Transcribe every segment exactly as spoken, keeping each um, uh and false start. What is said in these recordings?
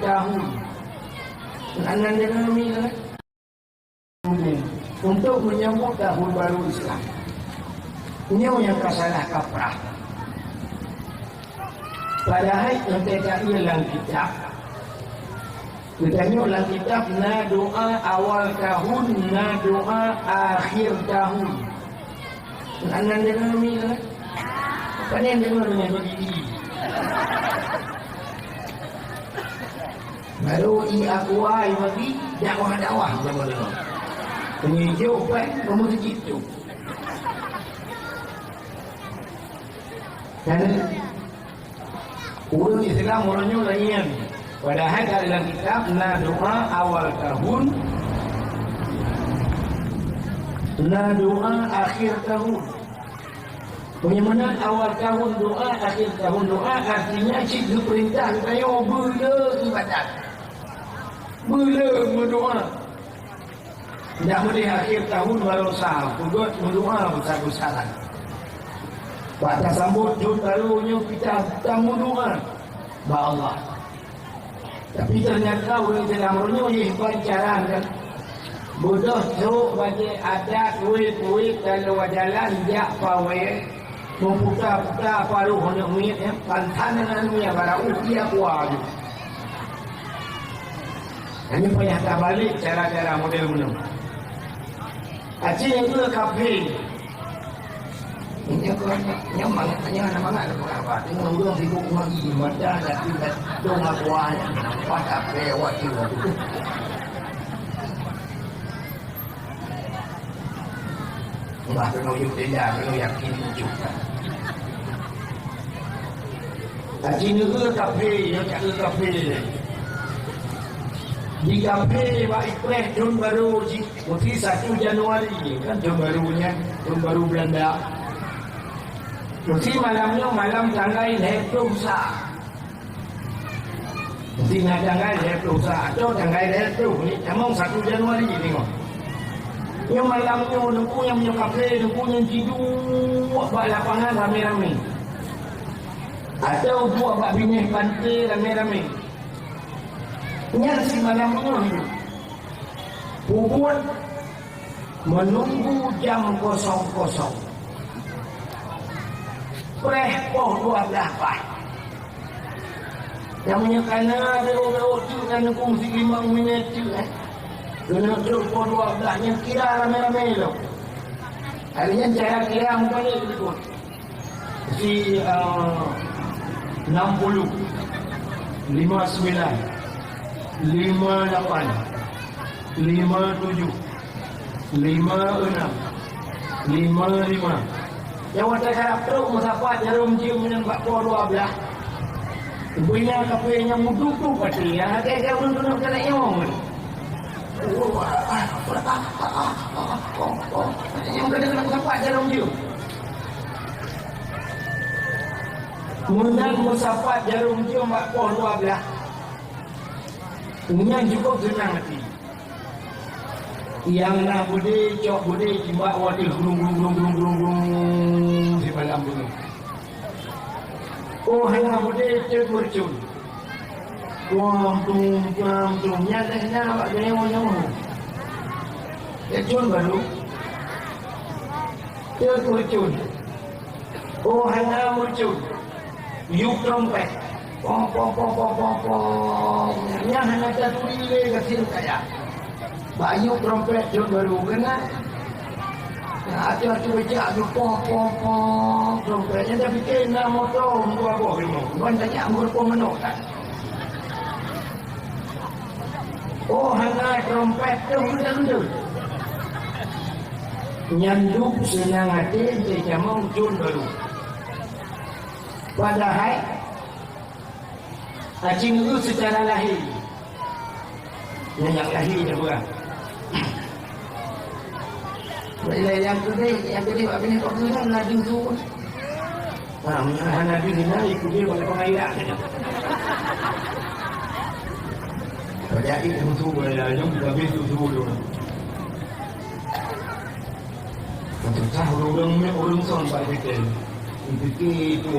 tahun. Nan, nan deungoe mi, kan? Untuk menyambut tahun baru Islam. Nyoe nyang ka salah kaprah. Padahai teuntèe ka lam kitab. Geutanyoe lam kitab na doa awal tahun, na doa akhir tahun. Nan, nan deungoe mi, kan? Pane deungoe deungon bagi diri. Baru i aku ai bagi dakwah-dakwah zaman dulu. Pengejuk kan, kamu segitu. Dan ureueng Islam ureueng nyoe laén. Padahai dalam kitab na doa awal tahun, na doa akhir tahun. Meunyoe meunan awal tahun doa, akhir tahun doa, artinya cit geupeurintah geutanyoe beule ibadat. Beule meudoa. Ndak meudeh akhir tahun baroesa, peugöt meudoa besar-besaran. Bak tasambot thôn baru nyoe kita tameudoa bak Allah. Tapi teunyata ureueng Islam nyoe yeh bancaran kan. Beudôh trok bajèe adat, wéh-wéh, taloe jalan jak pawé, meuputa-puta paruh aneuk miet, eh, pantan aneuk miet barô ueh dia kuah ju. Hanya payah tabalek cara-cara model meunoe. Aci nyang keu kafé. Nyoe keuh, nyoe mangat, nyoe hana mangat lé peugah apa. Teungoh ureueng sibuk ngaji, mata dak tinggai dong aku ai. Nampak tak lewat tu. Bah keunoe yuk tenda, keunoe yakin muncul. Aci neu kafé, nyoe cak kafé. Di kafé bak ipreh thôn baru jih. Meusi satu Januari, kan thôn baru nyan, thôn baru Belanda. Meusi malam nyoe malam tanggai lhèe plôh sa. Meusi na tanggai lhèe plôh sa, atau tanggai lhèe plôh ni, tamong satu Januari ni ngon. Nyoe malam nyoe, Teungku nyang meunyoe kafé, Teungku nyang jiduek bak lapangan ramé-ramé. Atau duek bak binéh panté ramé-ramé. Nyan simalam nyoe. Peubuet menunggu jam kosong-kosong. Preh poh dua blah paih. Nyang meunyoe kana beu-beu teuk kan kungsi limong minét teuk, eh. Keuneuk trok poh dua blah nyan kira ramé-ramé lom. Hari nyan cara kira meupalék likot. Si, eh, enam puluh, lima sembilan, lima lapan, lima tujuh, lima enam, lima lima. Nyang watèe karab trok meusapat jaroe jeuem nyan bak poh dua blah. Ubé nyan kafé nyan meuduek-duek até, nyang até ka ureueng keuneuk keuneuk nyawöng. Nyang keuneuk keuneuk meusapat jaroe jeuem. Meunan meusapat jaroe jeuem bak poh dua blah. Nyan cukôp seunang até. Nyang na beudé, cok beudé, jimbak watèe glung, glung, glung, glung, glung, glung, simalam glung. Oh, hana beudé, teuk meureujôn. Tuang, tung, tuang, tung. Nyan lheuh na bak geuneuk nyoe. Teuk meureujôn. Teuk meureujôn. Oh, hana meureujôn. Yup trompet. Pong, pong, pong, pong, pong, pong. Nyan hana taturi lé gasien kaya. Bak yup trompet thôn baru keunan. Nah, atu-atu becak tu pong, pong, pong, trompet. Nyan tapike na moto meutuah boh limong. Ban tanya meurupoh manok kan. Oh, hana trompet tu beutôi-beutôi. Nyan duek seunang até teucamong thôn baru. Padahai, aci neu seucara lahé. Nyan nyang lahé dah beurah. Nilai nyang keudeh, nyang keudeh bak binéh Pak Guru laju su. Ha, meunyoe hana deuh na, ikut dia pada pengairan. Jadi, musuh berada jom, habis tu suruh dia. Susah ureueng, ureueng son bak kita. Fikir tu,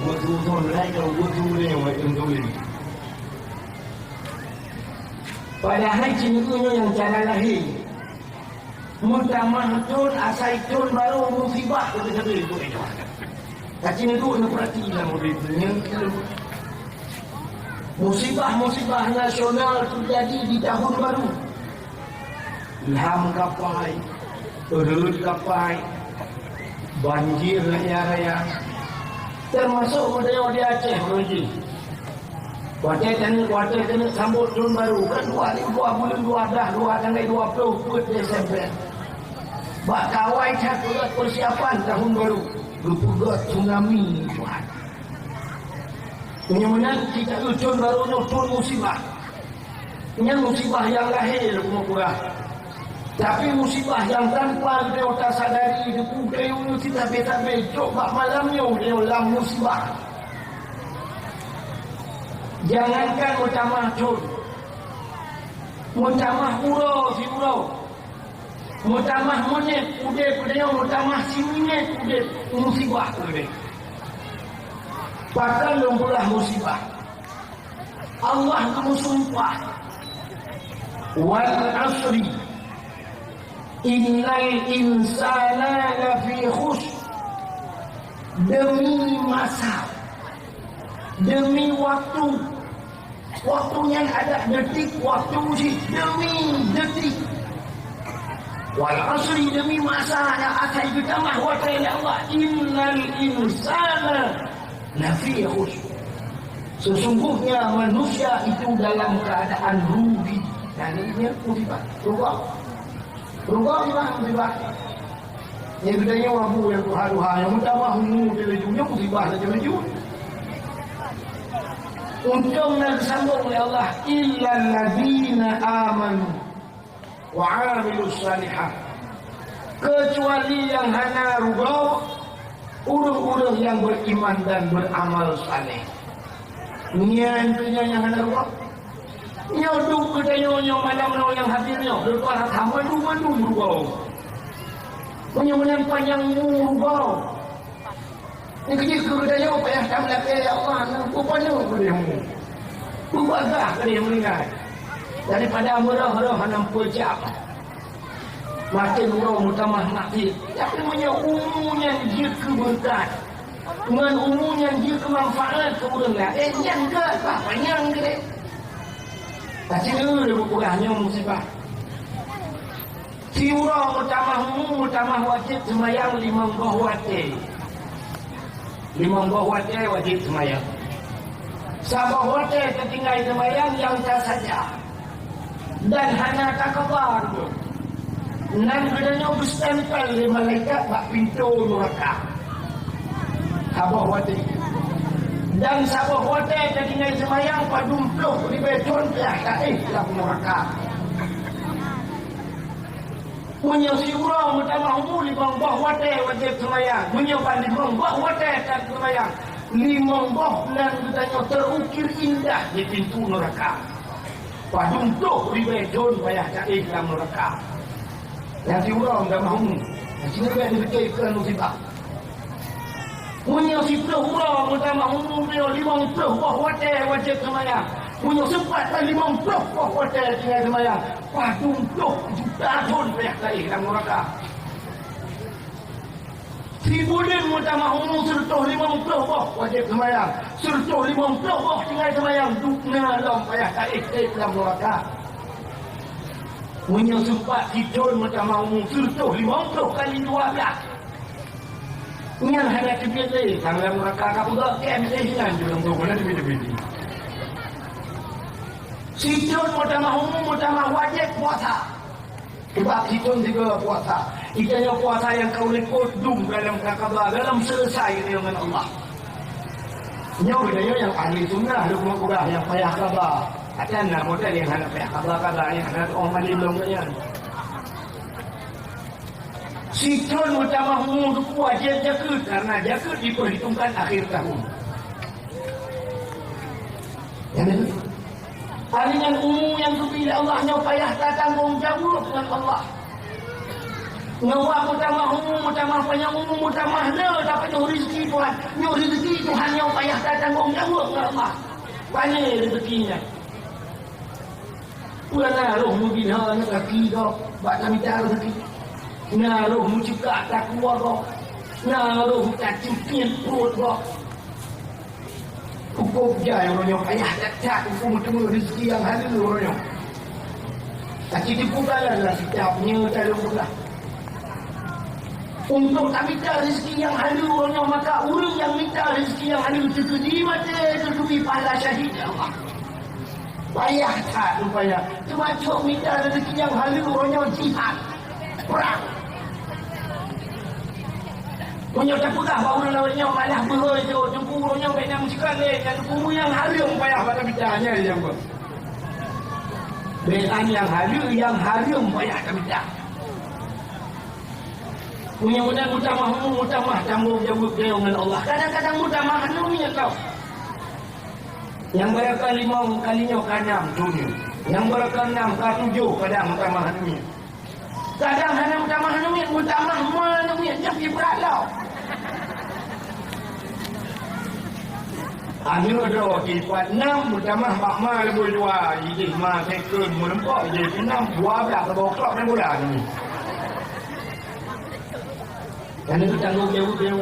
buet suson, lai kau buet suson, macam tu ni. Padahai ceuneuk nyoe nyang cara lahé. Meutamah thon, asai thon barô musibah keu sabe-sabe. Ka ceuneuk neupeurati lam ureuëng nyoe. Musibah-musibah nasional teujadi di tahun baru. Ilham kapai, rhöt kapai, banjir raya-raya. Teumasok budaya di Aceh, Bro Ji. Watée keuneuk, watée keuneuk sambot thon barô, kan dua, dua buleuen, dua dah, dua tanggai dua ploh peuet Desember. Bak kawai that peugöt peusiapan tahun barô, geupeugöt tsunami, Tuhan. Meunyoe meunan, kita thon barô nyoe thon musibah. Nyan musibah nyang lahé lom peugah. Tapi musibah nyang tanpa geutanyoe tasadari, teupeu geutanyoe nyoe cit sabe-sabe jok bak malam nyoe geutanyoe lam musibah. Jangankan meutamah thon, meutamah uroe siuroe, meutamah minét udeb geutanyoe, meutamah siminét udeb, musibah udeb. Pakon lôn peugah musibah? Allah geumeusumpah, "Wal asri, innal insana lafi khusr." Demi masa, demi waktu. Waktu nyan ada detik, waktu jih demi detik. "Wal asri," demi masa nyang asai geutamah watée lé Allah, "innal insana lafi khusr." Sesungguhnya manusia itu dalam keadaan rugi. Nah, ini dia musibah. Rugi. Rugi gimana musibah? Nyang geutanyoe abu nyang tuha-tuha, nyang meutamah umu laju, nyoe musibah laju-laju. Untông na geusambông lé Allah, "Illal ladzina amanu wa amilus shalihat." Keucuali nyang hana rugoe, ureuëng-ureuëng nyang beriman dan beramal saleh. Nyan keuh nyan nyang hana rugoe. Nyoe duek geutanyoe nyoe malam nyoe nyang hadir nyoe, leupah that mandum-mandum rugoe. Meunyoe meunan panyang umu rugoe. Nyoe keujeuet keu geutanyoe payah tameulakée, "Ya Allah, na peue paneuk keudeh umu? Peue bagah keudeh meuninggai?" Daripada meurôh-rôh hana peue jak. Maté uroe meutamah maté. Tapi meunyoe umu nyan jeuet keu beureukat, ngon umu nyan jeuet keu manfaat keu ureuëng laén, eh, nyan ka panyang keudeh. Pasti dulu peugah nyoe musibah. Siuroe meutamah umu, meutamah wajéb seumayang limong boh watée. Limong boh watée wajéb seumayang. Saboh watée tatinggai seumayang nyang tasaja dan hana takaba, nan geutanyoe geustempel lé malaikat bak pintoe nuraka. Saboh watée. Dan saboh watée tatinggai seumayang padum ploh ribée thon payah taéh lam nuraka. Meunyoe siuroe meutamah umu limong boh watée wajéb seumayang, meunyoe ban limong boh watée that seumayang, limong boh nan geutanyoe teukukir indah di pintoe nuraka. Padum ploh ribée thon payah taéh lam nuraka. Nyang siuroe meutamah umu, nyang siuroe beutôi keu musibah. Meunyoe siplôh uroe meutamah umu, meunyoe limong ploh boh watée wajéb seumayang. Meunyoe seumpat limong ploh boh watée tinggai seumayang, padum ploh juta thon payah taéh lam nuraka. Sibuleuen meutamah umu, sireutôh limong ploh boh wajéb seumayang, sireutôh limong ploh boh tinggai seumayang, dum na lom payah taéh lam nuraka. Meunyoe seumpat sithon meutamah umu, sireutôh limong ploh kali dua blaih. Nyan hana teubiet lé, sang lam nuraka ka peugah, "Kem lé hinan jurông tu, hana teubiet-teubiet." Sithon meutamah umu, meutamah wajéb puasa. Sebab sithon sigoe puasa. Geutanyoe puasa nyang ka ulée pot dum dalam takaba, dalam selesai deungon Allah. Nyoe geutanyoe nyang ahli sunnah, lôn peugah nyang payah kaba. Akan na model nyang hana payah kaba-kaba, nyang hana tu'oh malém lom nyan. Sithon meutamah umu, wajéb jakeuet, karena jakeuet diperhitungkan akhir tahun. Ya, betul. Palingan umu nyang geubri lé Allah nyoe payah tatanggong jaweueb ngon Allah. Nyoe meutamah umu, meutamah panyang umu, meutamah le tapajoh rezeki Tuhan. Nyoe rezeki Tuhan nyoe payah tatanggong jaweueb ngon Allah. Pane rezeki nyan? Peue na roh meubina aneuk laki gob bak tamita rezeki? Na roh meucukak takue gob? Na roh tacupiet pruet gob? Hukôm jai uroe nyoe payah that-that untuk meuteumé rezeki nyang haleue uroe nyoe. Aci teupeue kalon lam kitab nyoe talôn peugah. Untuk tamita rezeki nyang haleue uroe nyoe, maka ureuëng nyang mita rezeki nyang haleue teukeudi maté teutubi pahala syahid Allah. Payah that rupanya. Teumasok mita rezeki nyang haleue uroe nyoe jihad, prang. Meunyoe tapeugah bak ureuëng laén nyoe malah beuhôi jih, teungku uroe nyoe bèk na meucukak lé, nyan teungku nyang hareuem payah bak tamita nyan nyang buet. Bèk na nyang haleue, nyang hareuem payah tamita. Meunyoe meunan meutamah, meutamah tanggông jaweueb geutanyoe ngon Allah. Kadang-kadang meutamah hana niet tau. Nyang baraka limong kali nyoe ka nam thôn nyoe. Nyang baraka nam ka tujoh kadang meutamah hana niet. Kadang hana meutamah hana niet, meutamah ma hana niet, nyan pih brat lom. Aneuk droe kipat nam meutamah bak ma leubeh dua, ideh ma second meureumpok, ideh keunam dua blah saboh klok dan bola ni. Karena itu tanggung jawab dia.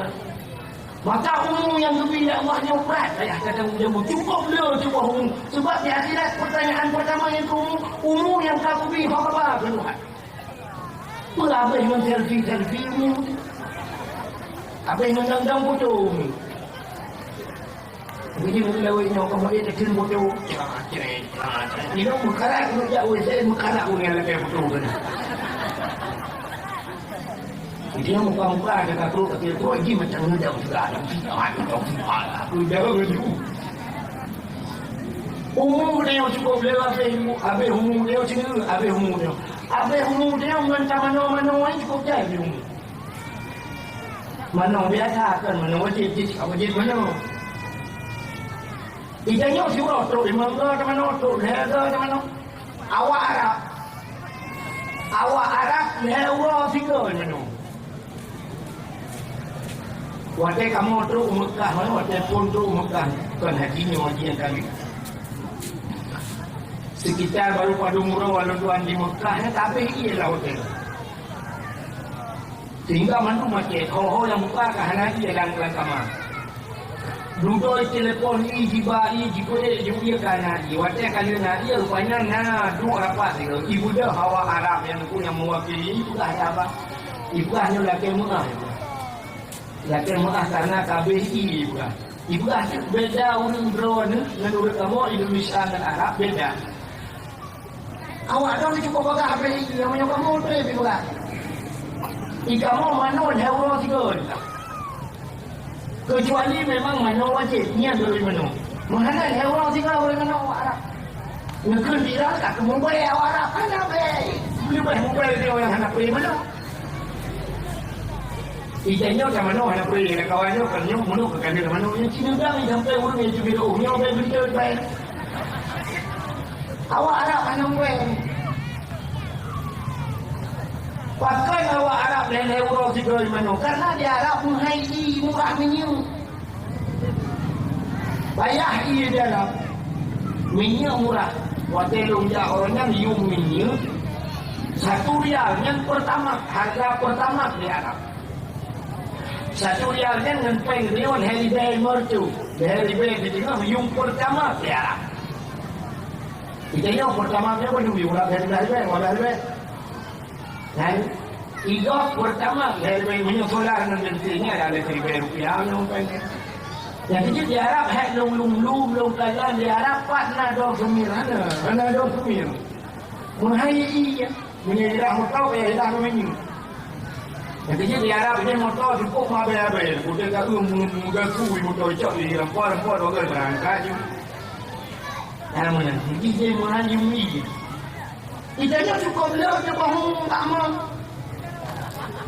Maka umu nyang geubri lé Allah nyoe brat payah tatanggong jawab. Cukup le cukup umu. Sebab di akhirat pertanyaan pertama nyang keu umu, umu nyang ka geubri ho kaba keu Tuhan. Peue habéh ngon selfie-selfie umu? Habéh ngon dang-dang foto umu. Jadi ureuëng lawét nyoe ka mulai teukeun foto. Cret, cret, cret. Nyoe meukarat ureuëng jak W C, meukarat ureuëng nyang lakée foto keunan. Jadi nyoe muka-muka ada katrok, tapi trok jih macam ngeudang juga. Ada sifat, ada sifat. Aku jauh laju. Umu dia yang cukup lewat, habis umu, habis umu dia, habis umu dia. Habis umu dia, ngon tamanoe-manoe cukup jai di umu. Manoe biasa, kon manoe wajéb, jih cakap wajéb manoe. Ija nyoe siuroe trok limong go tamanoe, trok lhée go tamanoe. Awak Arab. Awak Arab lhée uroe sigo tamanoe. Watée kamoe trok u Meukah, watée phon trok u Meukah, kon haji nyoe haji nyang kali. Sekitar baru padum uroe lôn tuan di Meukah, nyan tabeh ié lam hotel. Sehingga mandum macet, ho-ho nyang buka ka hana ié lam, lam kama. Dudoe telepon ié, jiba ié, jipeuék, jiuék ka hana ié. Watée ka lheueh na ié, rupanya na duek rapat sigoe. Ibeudôh awak Arab nyang teungku nyang meuwakili, ipeugah lé Abah. Ipeugah nyoe lakée meuáh, ipeugah. Lakée meuáh karena ka abéh ié, ipeugah. Ipeugah cit beda ureuëng droeneuh ngon ureuëng kamoe Indonesia ngon Arab, beda. Awak droe cukup bagah abéh ié, meunyoe kamoe treb ipeugah. Di kamoe manoe lhée uroe sigoe. Kecuali memang manoe wajéb, nyan lôn manoe. Meuhana lhée uroe sigoe lôn manoe awak Arab. Ngon kheun viral ka keumubée awak Arab, hana bée. Leubeh mubée lé ureuëng hana pré manoe. Ija nyoe ka manoe hana pré, kawan nyoe kon nyoe meunoe ka kandeuet manoe. Nyang Cina dang sampai ureuëng nyang cubit oh nyoe bée beutôi bée. Awak Arab hana mubée. Pakon awak Arab lhée-lhée uroe sigoe manoe? Karena di Arab meuhai ié murah minyeuk. Payah ié di Arab. Minyeuk murah. Watée lôn jak uroe nyan yum minyeuk, satu rial nyan Pertamax, harga Pertamax di Arab. Satu rial nyan ngon péng rion lhée ribée lima reutôh. Lhée ribée di teungoh yum Pertamax di Arab. Di teungoh Pertamax nyan pun yum lhée ribée, lhée ribée. Kan? Igob Pertamax lhée ribée, meunyoe solar ngon bensin nyan ada lhée ribée rupiah nyoe péng. Nyang keujeuet di Arab hék lôn lum-lum lôn kalon di Arab pat na dong seumir hana, hana dong seumir. Meuhai ié. Meunyoe irah moto, payah irah keu minyeuk. Nyang keujeuet di Arab nyan moto cukup meuabée-abée. Budaya ka eu meugasu moto cok di rampa-rampa dua kali beurangkat ju. Hana meunan. Jadi dia meuhai ié. Kita nyoe cukup le teubohong tak mau.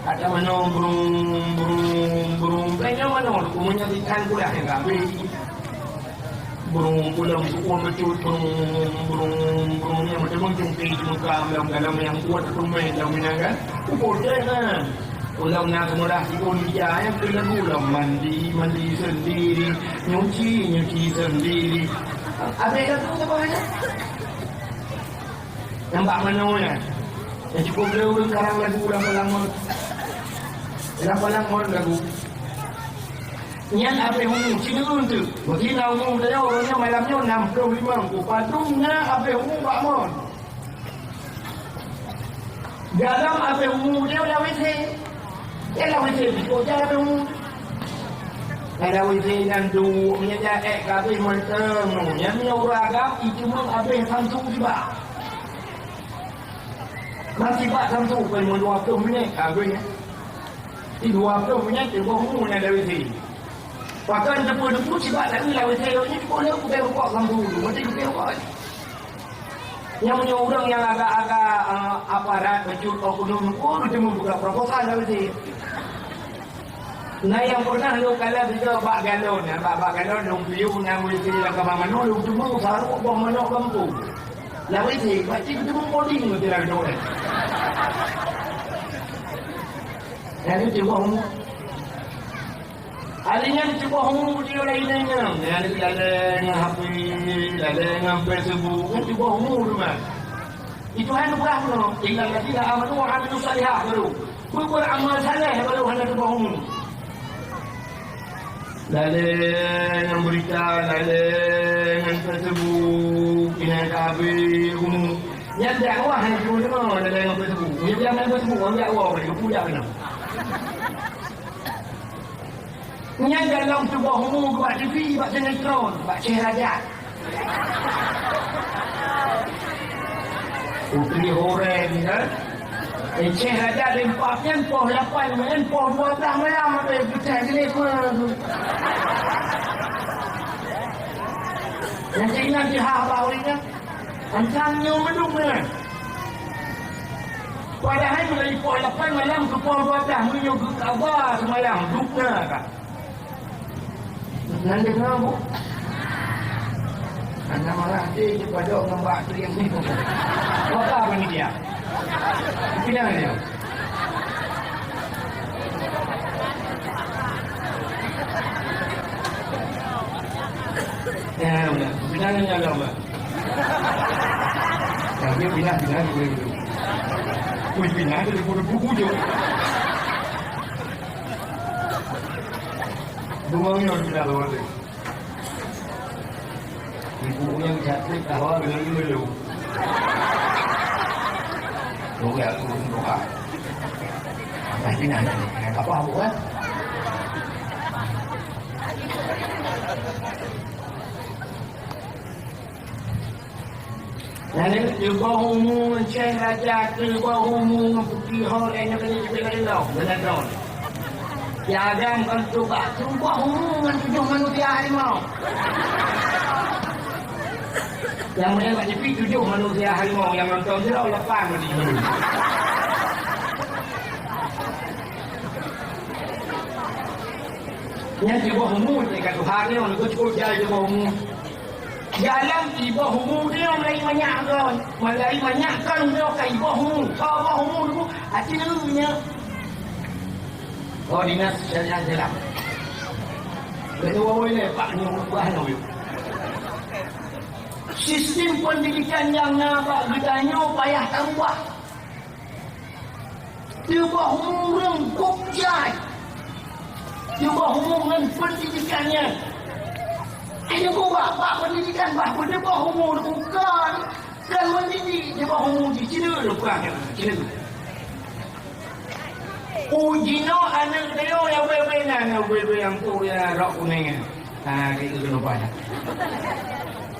Ada manoe brung, brung, brung. Banyak manoe, umurnya ikan kuliah yang habis. Brung, pulang suku mecut, brung, brung, brung. Yang macam cungki, cungkam, dalam, dalam yang kuat, tu main, dalam minyak kan. Ukur dia kan. Pulang nak murah, si pun dia yang kena gula, mandi, mandi sendiri, nyuci, nyuci sendiri. Habis dah tu, tak apa hanya. Nyang bak manoe nyan. Nyang cukup le ureueng karang lagu lam palang mon. Lam palang mon lagu. Nyan Abéh Umu, sineuk teuk. Meusti na umu tanyoe, uroe nyoe malam nyoe nam ploh limong. Padum na Abéh Umu bak mon. Dalam Abéh Umu nyoe na WC. Nyan na WC, di kojak Abéh Umu. Nyan na WC nyan duek, nyan nyan ék kabéh mantong. Nyan meunyoe ureueng agam, icuma Abéh Samsu sibak. Masih bak Samsu, paling dua puluh minit, habis. Di dua puluh minit, di bawah umu nyan dah WC. Pakon teupeu-teupeu sibak tak adalah WC, ini di bawah, bukan rukok Samsu tu, mesti bukan rukok. Nyang meunyoe ureueng nyang agak-agak, eh, aparat, pecut, oknum, oh, dia membuka proposal dah WC. Nah, nyang pernah lôn kalon juga bak galon, ya, bak, bak galon, lôn piôh nyang WC lam kama manok, lôn teumé sarok boh manok gampông. Lam WC, pasti teumé poding tu lam doa. Jadi, cuba umu. Hari nyan cuba umu dia lain nyan. Jadi, lalai dengan H P, lalai dengan Facebook, kan cuba umu tu, kan. Di Tuhan tu berah pun, "Illal ladzina amanu wa amilus salihah," baru. Beuramal saleh baru hana tuboh umu. Lalai ngon berita, lalai ngon Facebook, ingat kabeh umu. Nyan dakwah nyang jeuet deungoe, lalai ngon Facebook. Nyan jangan Facebook, ngon dakwah, ngon dakwah. Nyan dalam tuboh umu bak T V, bak sinetron, bak Syeh Rajab. Putri Horeng, kan? Enceh Raja Lempap nyan poh lapan malam, poh dua belas malam ada pecah jeléh pun. Yang keingat di ha bak ureueng nyan. Antang nyoe meudum nyan. Padahai mulai poh lapan malam keu poh dua belas meunyoe geukaba seumayang, dum na ka. Nan deungoe, Bu. Hana marah hati, dipadok ngon bak tu nyang ni. Apa panitia? Pinang dia. Ya, udah. Pinang dia, udah, udah. Tapi pinang, pinang, boleh, boleh. Wih, pinang tu, dia pun buku je. Bunga ni orang pinang tu, boleh. Ibu nyang cantik tawa dengan lu. Doa aku doa. Apa sih nanya ni? Apa aku kan? Lalu, tuboh umu ngon Syeh Raja, tuboh umu ngon Putri Ho, lain nyan bela-bela lom, bela lom. Di agam kon tuboh, tuboh umu ngon tujoh manusia harimau. Nyang meunan bak T V tujoh manusia harimau, nyang nonton sidroe lapan manusia. Nyan tuboh umu, cit ka Tuhan nyoe, nyoe cukup jai tuboh umu. Dalam tuboh umu nyoe mulai manyak kon. Mulai manyak kon nyoe ka tuboh umu. Tuboh umu tu, hati nyoe. Oh, dinas syariat Islam. Ketua boleh, Pak, nyoe ubah nyoe. Sistem pendidikan nyang na bak geutanyoe payah taubah. Tuboh umu ureueng gop jai. Tuboh umu ngon pendidikan nyan. Ayo gubah bak pendidikan bah tuboh umu bukan, kan mendidik tuboh umu di sini bukan. Sini. Uji no aneuk dia yang bebe nang, yang bebe yang tu ya rok kuning. Ha, gitu kena banyak.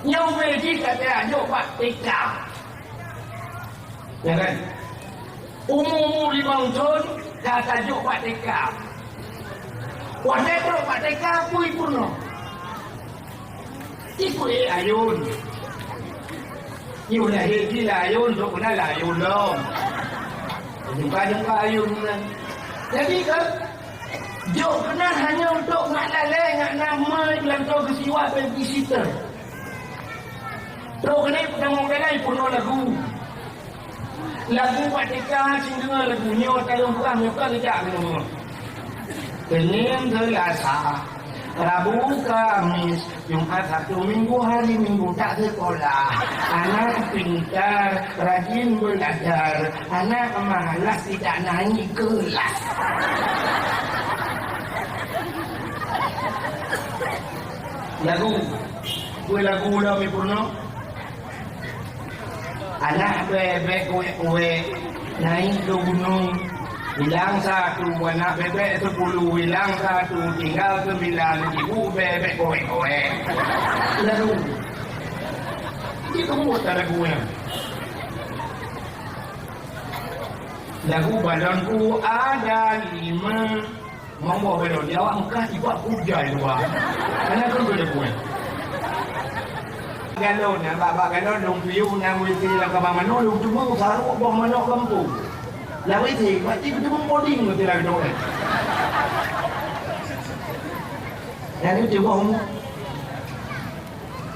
Nyau bebe kata ajuk bak T K. Ya kan? Umu-umu limong thon ka tajok bak T K. Watèe trok bak T K, peue peurunoe? Ikôt ayôn. Yôh lahé jih layôn, trok keunan layôn lom. Jumpa-jumpa ayôn keunan. Jadi kan, jok keunan hanya untuk nak lalè, nak na mai, beulantoe geusiwa babysitter. Trok keunan peutamong dalam peurunoe lagu. Lagu bak T K, sing deungoe lagu nyoe, taleueng peurang nyoe ka geujak deungoe. Senin Selasa, Rabu, Kamis, Jumat, Sabtu, Minggu, hari Minggu tak sekolah. Anak pintar, rajin belajar. Anak malas, tidak naik kelas. Lagu. Peue lagu lom, Ibu Purno? Anak bèbèk kuwèk-kuwèk naik ke gunong, hilang satu, anak bèbèk sepuluh, hilang satu, tinggal sembilan, ibu bèbèk kuwèk-kuwèk. Lalu, dia kembut tak lagu nyan. Lagu balonku ada lima. Monggo galon, di awak Mekah tiba hujan luwa. Hana keuh keu debu, eh. Galon, eh, bak, bak galon, lôn piôh na W C lam kama manok, lôn teumé sarok boh manok gampông. Lam W C, berarti teumé poding tu lah, eh. Nyang itu boh.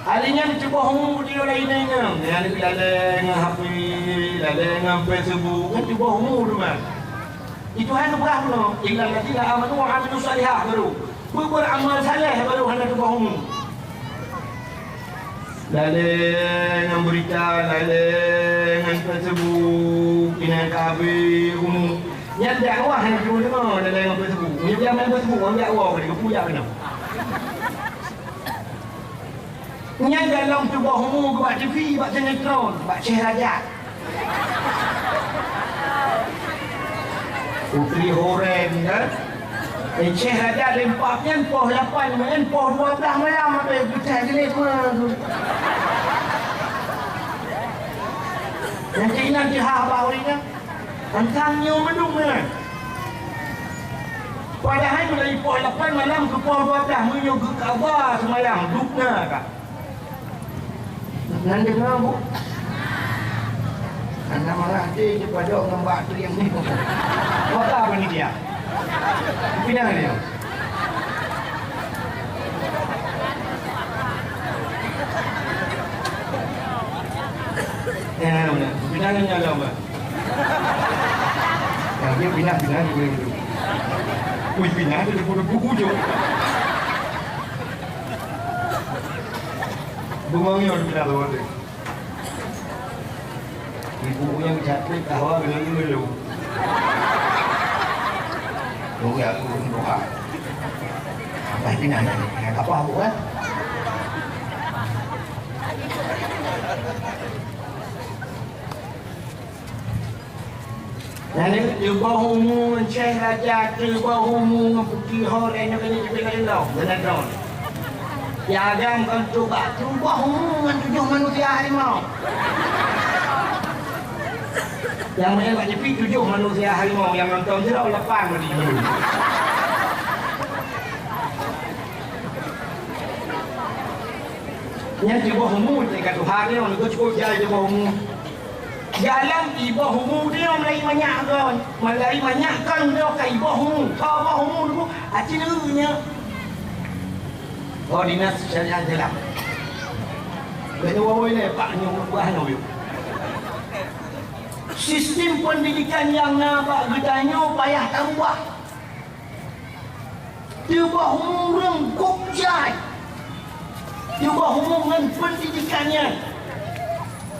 Ahli nyan cuba umu dia lain dengan, nyan lalè ngon H P, lalè ngon Facebook, kan cuba umu tu kan. Itu hana peugah bunoe, illal ladzina amanu wa amilus shalihat baru. Beubuet amal saleh baru hana cuba umu. Lalè ngon berita, lalè ngon Facebook, inan ka habéh umu. Nyan dakwah hana cuba deungoe, lalè ngon Facebook. Nyan dia main Facebook, nyan dakwah, dia puyak kena. Nyan dalam tuboh umu bak T V, bak sinetron, bak Syeh Rajab. Putri Horen kan? Eh, Syeh Rajab lempap nyan poh lapan nyan, poh dua belas malam habéh pecah jilid mah. Nanti nanti ha bak ureueng nyan. Tantang nyoe meunung nyan. Padahai mulai poh lapan malam keu poh dua belas meunyoe geukaba seumayang dubna ka. Nan deungoe, Bu? Hana marah deh, jipadok ngon bak trieng ni. Maka panitia. Pinah dia. Ya, benar. Pinah nyan lom, Pak. Nah, dia pinah, pinah, dia boleh duduk. Wih, pinah, dia duduk, duduk, duduk. Bengong nyoe pinah lewat dia. Ibu nyang sakét, tawa ngon ngeulu. Tunggu aku doa. Apa pinah nyan? Apa, Bu, kan? Nyan, teuboh umu ngon Syeh Raja, teuboh umu ngon Putri Horen, nyoe keuneuk jipilai lom, beuneuh droe. Nyang agam kon teuboh, teuboh umu ngon tujoh manusia harimau. Nyang meu'en bak T V tujoh manusia harimau, nyang nonton sidroe lapan manusia. Nyan teuboh umu, teuka Tuhan nyoe, nyoe cukup jai teuboh umu. Dalam iboh umu dia mulai manyak kon, mulai manyak kon dia ka iboh umu, ka iboh umu tu, aci neu nya. Oh, dinas syariah dalam. Kena wawai le, Pak, nyoe buah nyoe. Sistem pendidikan yang na bak geutanyoe payah tarubah. Teuboh umu ureueng gop jai. Teuboh umu ngon pendidikan nyan.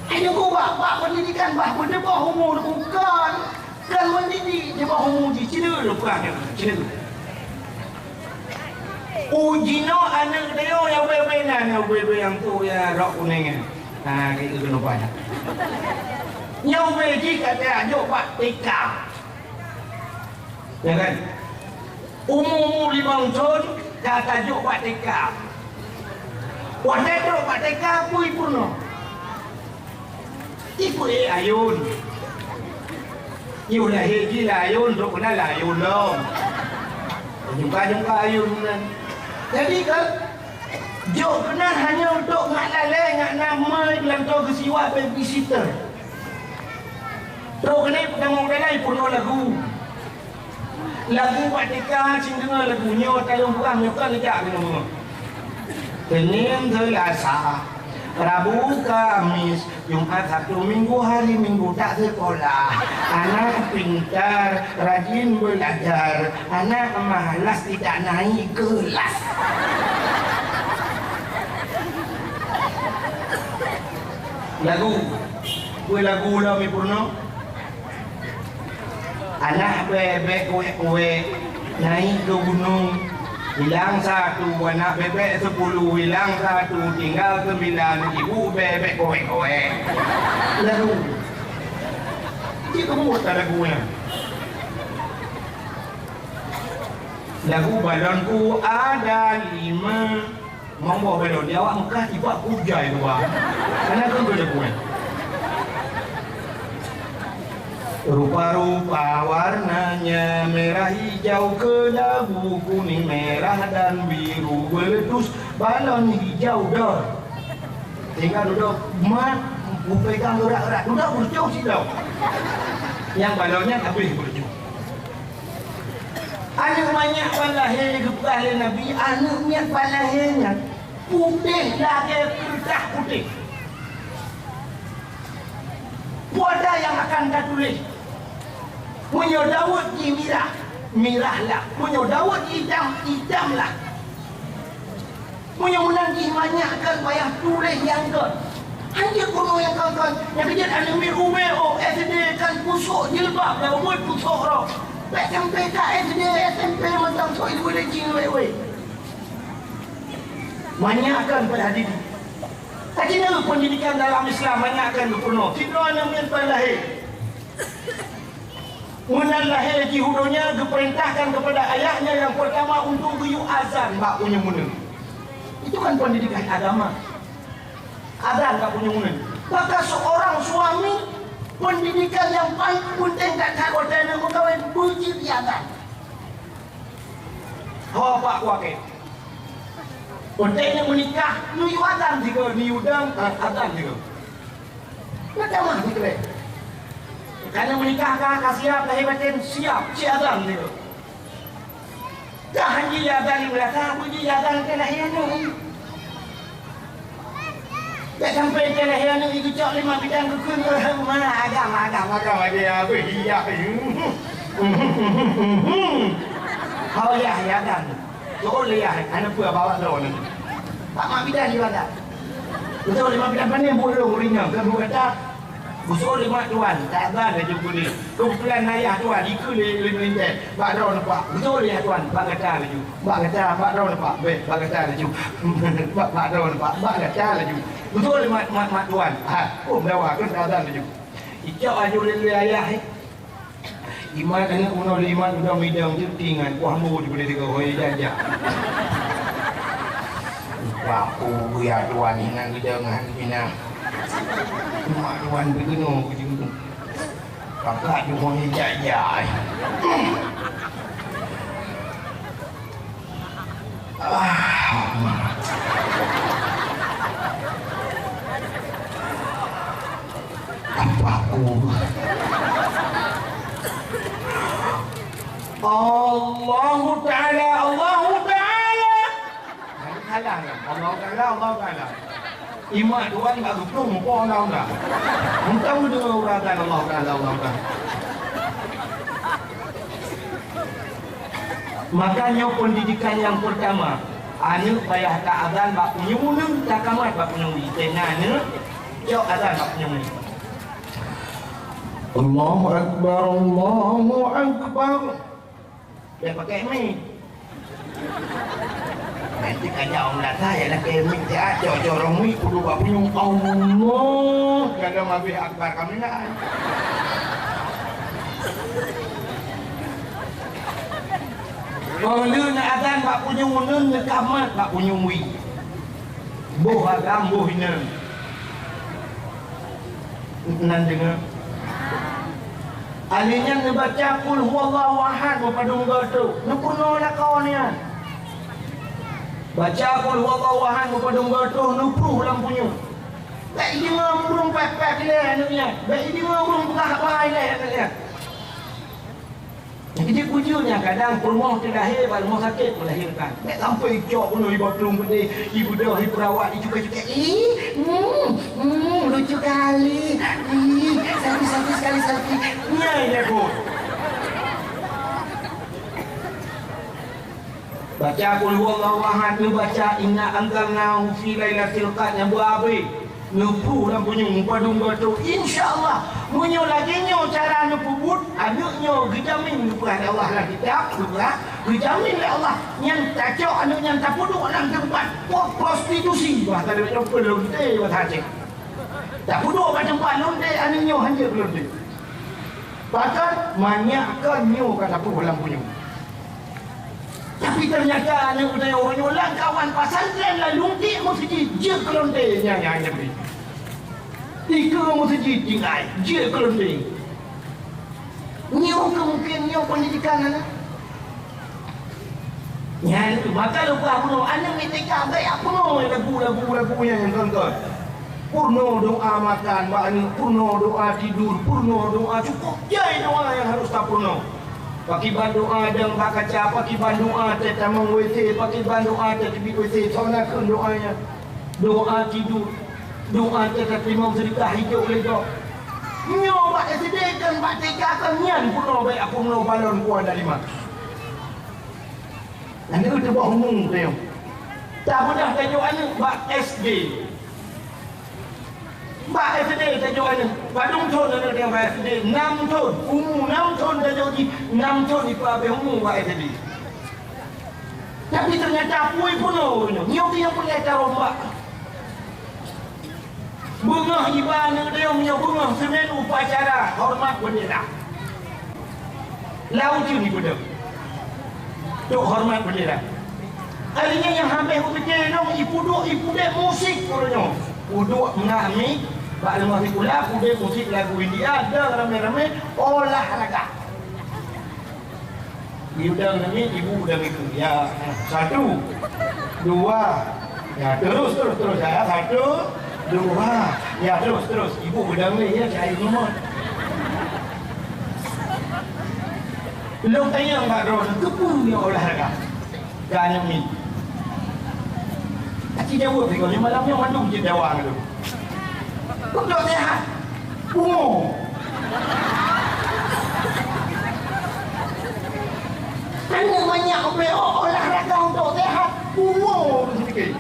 Ayo gubak bak pendidikan bah beuteuboh umu kon, kon mendidik teuboh umu jih cina leupah nyan cina. Uji no aneuk deungoe nyang ubé-ubé na, nyang ubé-ubé nyang tu ya rok kuning nyan. Ha, gitu kena banyak. Nyang ubé jih kata ajok bak T K. Ya kan? Umu-umu limong thon ka tajok bak T K. Watèe trok bak T K, peue peurunoe? Ipeue ayôn. Yoh lahé jih layôn, trok keunan layôn lom. Jungka-jungka ayôn keunan. Jadi kan, jok keunan hanya untuk ngat lalè, ngat na mai, beulantoe geusiwa babysitter. Trok keunan peudamong dalam peurunoe lagu. Lagu bak T K cit deungoe lagu nyoe, talôn peugah nyoe kon jak keunoe. Senin, Selasa, Rabu, Kamis, Jumat, Sabtu, Minggu, hari Minggu tak sekolah. Anak pintar, rajin belajar. Anak malas, tidak naik kelas. Lagu. Peue lagu lom, Ibu Purno? Anak bèbèk keuwèk-keuwèk naik ke gunong, hilang satu, anak bèbèk sepuluh, hilang satu, tinggal sembilan, ibu bèbèk keuwèk-keuwèk. Lalu, cit keubuet lagu nyan. Lagu balonku ada lima. Monggo belom di awak Mekah tiba kujai dua. Karena kan boleh buat. Rupa-rupa warnanya, merah, hijau, kelabu, kuning, merah, dan biru, meletus balon hijau dah. Sehingga duduk mat, pegang erat-erat, duduk bercung situ. Yang balonnya habis bercung. Aneuk manyak ban lahé geupeugah lé Nabi, aneuk miet ban lahé nyan putéh lagèe keureutah putéh. Peue ada nyang akan tatuléh? Meunyoe Daud jih mirah, mirahlah. Meunyoe Daud jih itam, itamlah. Meunyoe meunan jih manyak kan payah tuléh nyang kon. Hanjeuet keunoe nyang kon-kon. Nyang keujeuet aneuk miet ubé, oh, S D kan pusok jilbab, dah ubé pusok roh. Bèk sampai ka S D, S M P mantong sok ibu lé cing wéh-wéh. Manyak kan payah didik. Tapi pendidikan dalam Islam manyak kan geupeureunoe. Sidroe aneuk miet ban lahé. Meunan lahé jih u donya geupeurintahkan kepada ayahnya yang pertama untuk geuyue azan bak punyueng uneun. Itu kan pendidikan agama. Azan bak punyueng uneun. Maka seorang suami, pendidikan yang paling penting that-that watèe neuk meukawen, beujeuet azan. Ho bak kuakée. Watèe neuk meunikah, neuyue azan sigoe, neuyue dong, eh, azan sigoe. Meutamah sikrek. Ka neuk meunikah ka, ka siap lahé batén, siap, cit azan sigoe. Dah hanji azan di meurasa, hanji azan keu lahé aneuk. Bèk sampai keu lahé aneuk geucok lé mak bidan geukheun, "Ma, agam, agam, agam, agam, abéh, iya." Hao yah, yah azan. Teuôn lé yah, hana peue bak droeneuh. Bak mak bidan ibadat. Beutôi lé mak bidan, pane buet lôn ureueng nyoe, keu gata. Beutôi lé mak tuan, tak ban laju keu lé. Keubeutulan ayah tuan, ikeu lé, lé meulintèe. Bak droeneuh pak. Beutôi lé yah tuan, bak gata laju. Bak gata, bak droeneuh pak. Bèk, bak gata laju. Bak, bak droeneuh pak, bak gata laju. Beutôi lé mak, mak, mak tuan. Ha, oh, meudawa, keu tak ban laju. Icok laju lé, lé ayah, eh. Imat aneuk bunoe lé imat udang midang jeuet tingan, kuah mbu dipeuleueh tiga hôi jajak. Paku buya tuan hinan geudeungan pina. Mak tuan beugeunong keu jeuet. Kakak tu hôi jajak. Ah. Apa aku? Allahu Ta'ala, Allahu Ta'ala. Salah kan? Allahu Ta'ala, Allahu Ta'ala. Imat tuan bak geuplong muka undang-undang. Entah mendengar uratan Allahu Ta'ala, Allahu Ta'ala. Maka nyoe pendidikan nyang pertama, aneuk payah ta azan bak punyueng uneun, ta kamat bak punyueng wie. Kena aneuk, cok azan bak punyueng wie. Allahu Akbar, Allahu Akbar. Dia pakai mic. Nanti kajak orang datang, ya, nak pakai mic, ya, cok-cok orang mic, kudu bak punyueng Allah. Kadang habis akbar kami nak. Óh lheueh neuazan bak punyueng uneun, neukamat bak punyueng wie. Boh agam, boh inong. Nan deungoe. Alèh nyan neubaca Qul Huwallahu Ahad meupadum goe troh. Neupeurunoe lakoe nyan. Baca Qul Huwallahu Ahad meupadum goe troh, neupruh lam punyueng. Bèk ideungoe ureueng pèh-pèh ilèe aneuk nyan. Bèk ideungoe ureueng peugah haba ilèe aneuk nyan. Jadi bujur nyan kadang peurumoh teu lahé bak rumoh sakét melahirkan. Nek sampai cok bunoe iba plueng beudé, ibeudôh, iperawat, icukai-cukai. Ih, hmm, hmm, lucu kali. Ih, selfie, selfie sekali selfie. Nyan dia pun. Baca Qul huwallahu ahad, neubaca Inna anzalnahu fi lailatul qadr nyang beuabéh, neuplueng lam punyueng padum goe troh. Insya Allah, meunyoe lagée nyoe cara neupeubuet, aneuk nyoe geujamin geupeugah lé Allah lam kitab, geupeugah, geujamin lé Allah nyan tacok aneuk nyan tapeuduek lam teumpat pro-, prostitusi, bah, ka lheueh nyoe peulonte, bah, saja. Tapeuduek bak teumpat lonte aneuk nyoe hanjeuet peulonte. Bahkan manyak kon nyoe ka tapeuduek lam punyueng. Tapi ternyata aneuk geutanyoe uroe nyoe lamkawan pesantren, lam lungkik meuseujid jeuet keu lonte nyan, nyan, nyan. Dikeue meuseujid tinggai jeuet keu lonte. Nyoe keuh mungken nyoe pendidikan aneuk. Nyan maka leubeh bunoe aneuk miet T K bèk peunoh lagu-lagu, lagu nyan nyang kon-kon. Peunoh doa makan bak aneuk, peunoh doa tidur, peunoh doa, cukup jai doa nyang harus tapeunoh. Pakriban doa dong bak kaca, pakriban doa teutamong W C, pakriban doa teubiet W C, soe nakheun doa nyan. Doa tidur, doa teutamong seudeukah hijok lé gob. Nyoe bak S D kon bak T K kon nyan peunoh bèk peunoh balon kuah dari mata. Aneuk teuboh umu teuh. Tabeudôh tajok aneuk bak S D. Bak S D tajok aneuk. Padum thon aneuk teuh bak S D? Nam thon. Umu nam thon tajok jih. Nam thon ipeuabéh umu bak S D. Tapi ternyata apui peunoh uroe nyoe. Nyoe nyang peureulèe tarombak. Beungoh iba aneuk dayong nyoe beungoh seumen upacara hormat bendera. Lau jeuen ipeudong. Tok hormat bendera. Akhirnya nyang habéh kupike nyoe ipeuduek ipudek musik uroe nyoe. Peuduek meunak mi bak leumah sikula pudek musik lagu India dan ramé-ramé olahraga. Ibu dan nami, ibu dan itu. Ya, satu, dua. Ya, terus, terus, terus. Ya, satu, dua. Ya, terus, terus. Ibu udah ni, ya, saya ingat. Lôn tanya kat droe, keupeue nyoe olahraga? Ka nami. Aci jaweueb sigoe, malam nyoe mandum cit dawa ngon lôn. Untuk sehat. Pungo. Aneuk manyak ubé olahraga untuk sehat. Pungo tu sikit.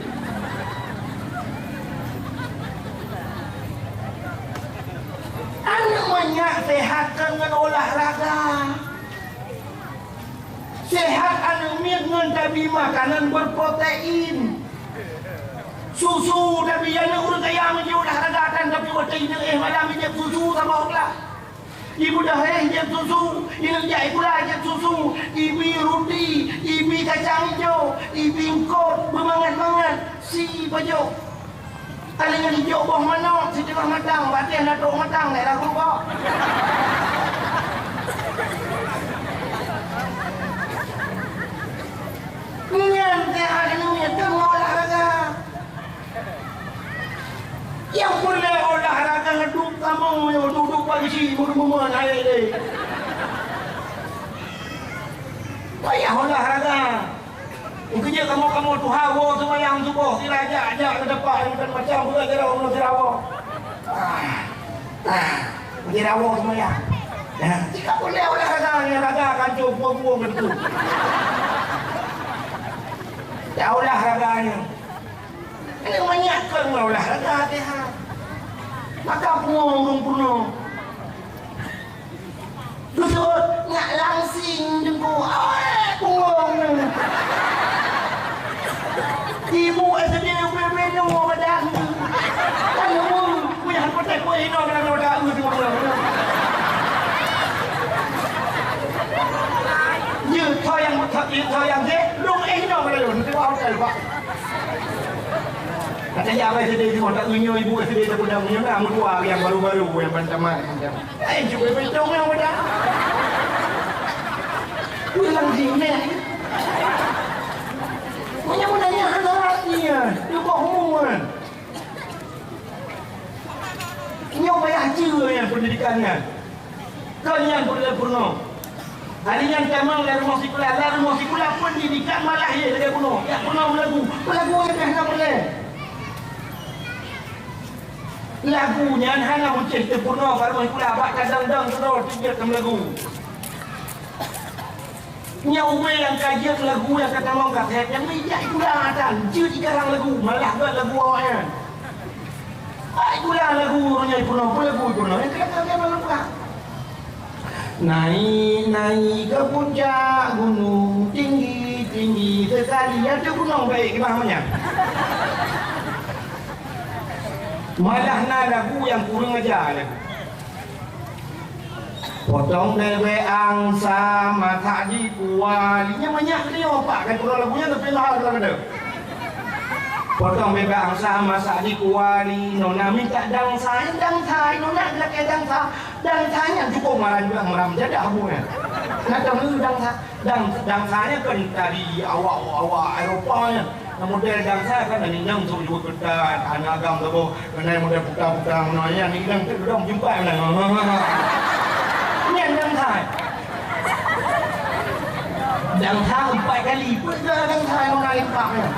Aneuk manyak sehat kan ngon olahraga. Sehat aneuk miet ngon tabi makanan berprotein. Susu tabi aneuk ureueng kaya meunyoe olahraga tan tapi watèe inong éh malam ijép susu saboh glas. Ibeudôh éh ijép susu, inong jak sikula ijép susu, ibi ruti, ibi kacang ijo, ibi eungkôt beumangat-mangat, si pajoh. Ka lheueh nyan ijok boh manok siteungoh matang, batèe na trok matang lé lagu boh. Nyan teuh aneuk miet teuh olahraga. Nyang peureulèe olahraga duek kamoe nyoe, duek-duek bak geuchik, meurumoh-rumoh, hai lé. Payah olahraga. Keujeuet kamoe-kamoe tuha woe seumayang suboh sira jak-jak keu teumpat nyang macam-macam buka jaroe uroe sira woe. Ah, ah, sira woe seumayang. Nah, jika peureulèe olahraga, olahraga kan cok buang-buang keu teungku. Ya olahraga nyoe. Keuneuk manyak kon olahraga teuh. Maka pungo ureueng peurunoe. Beutôi, nyak langsing teungku. Awai, pungo. Ibu S D ubé-ubé nyoe badan. Kan nyoe, puyah patéh kue hino dalam wadah eu teungku. Ye, tho nyang, tho, tho nyang je, lôn eh hino dalam, teuka hotel, Pak. Kata ya, abang S D tengok tak tunjuk ibu S D tak pernah punya nak meutuah yang baru-baru yang ban tamat macam. Eh, cuba betul yang muda. Pulang sini. Punya muda ni hadaratnya, dia kok umur. Nyoe payah ceue nyan pendidikan nyan. Kon nyan peureulèe peurunoe. Hari nyan tamong lam rumoh sikula, lam rumoh sikula pun didikan malah ye lagèe bunoe. Jak peunoh meulagu, meulagu lagèe hana peureulèe. Lagu nyan hana meucéh teupeurunoe bak rumoh sikula, bak tadong-dong keudroe teujeuet keu meulagu. Nyan ubé nyang ka jeuet lagu nyang ka tamong kasét, nyang meujak sikula atan, jeuet jikarang lagu, malah gèt lagu awaknyan. Bak sikula lagu nyan jipeurunoe, peue lagu jipeurunoe, nyang keuneuk lagèe malam pulang. Naik, naik ke puncak gunung, tinggi, tinggi sekali. Ada gunung baik ke bawah nyan. Malah na lagu nyang kureueng aja lagu. Potong bèbèk angsa masak di kuali. Nyan manyak geutanyoe, Pak, kan kureueng lagu nyan, tapi mahal kureueng ada. Potong bèbèk angsa masak di kuali. Nona minta dangsa, dangsa, nona geulakèe dangsa. Dangsa nyan cukôp maram, maram jadah bunoe. Na tahu dangsa, dang-, dangsa nyan kan tari awak, awak Eropa nyan. Na model dangsa kan, aneuk inong sôk jeuet keutat, aneuk agam saboh, keunan model puta-puta meunoe nyan, aneuk inong teuk dong jumpa meunan. Nyan dangsa. Dangsa empat kali, peue dangsa nyang na limpak nyan.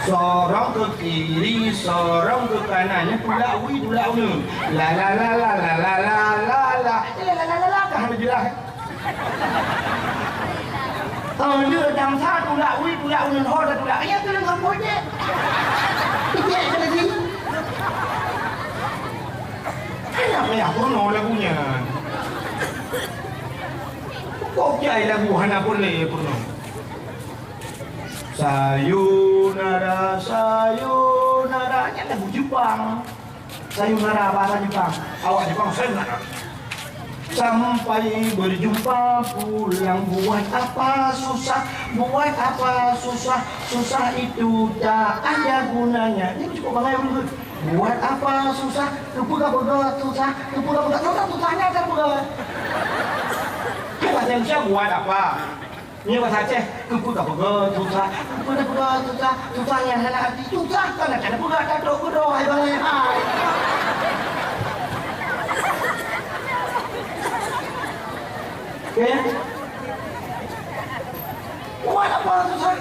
Sorong ke kiri, sorong ke kanan, nyan tulak wie, tulak uneun. La la la la la la la la la. Eh, la la la la la, kah hana jeulaih. Oh, le dangsa tulak wie, tulak uneun, ho dah tulak. Ya, tu dengan projek. Projek ke lagi. Kenapa ya, peurunoe lagu nyan? Kok jai lagu hana boleh peurunoe? Sayonara, sayonara, nyan lagu Jepang. Sayonara bahasa Jepang. Awak Jepang, sayonara. Sampai berjumpa pulang, buat apa susah, buat apa susah, susah itu tak ada gunanya. Ini cukup bangai ureueng tu. Buat apa susah, keupeue ka peugah susah, keupeue ka peugah susah, susah nyan ka peugah. Bahasa Indonesia buat apa? Nyoe bahasa Aceh, keupeue ka peugah susah, keupeue ka peugah susah, susah nyan hana arti, susah kan hana peugah, tatrok keudoe hai bangai hai. Oke? Buat apa susah?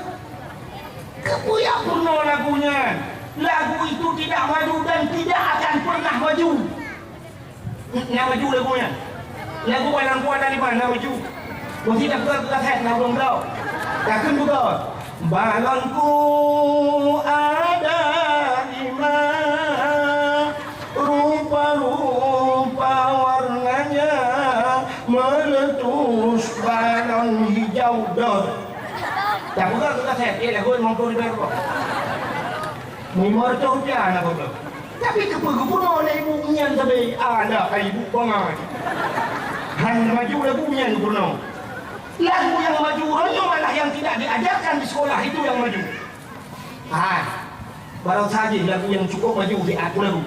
Keupeue jak peurunoe lagu nyan? Lagu itu tidak maju dan tidak akan pernah maju. Nyang maju lagu nyan. Lagu Balon Kuat Daliman nyang maju. Meusti tapeugah keu kasét nyang ulôn bloe. Takheun beutôi. Balonku ada lima, rupa-rupa warnanya, meletus balon hijau. Dot. Tapeugah keu kasét, eh, lagu limong ploh ribèe rupiah. Lima ratus rupiah na goblok. Tapi keupeue geupeurunoe lé ibu nyan sabe? Alah, ibu bangai. Han maju lagu nyan geupeurunoe. Lagu nyang maju uroe nyoe malah nyang tidak diajarkan di sekolah itu nyang maju. Hai, baroesa jih lagu nyang cukup maju siat lagu.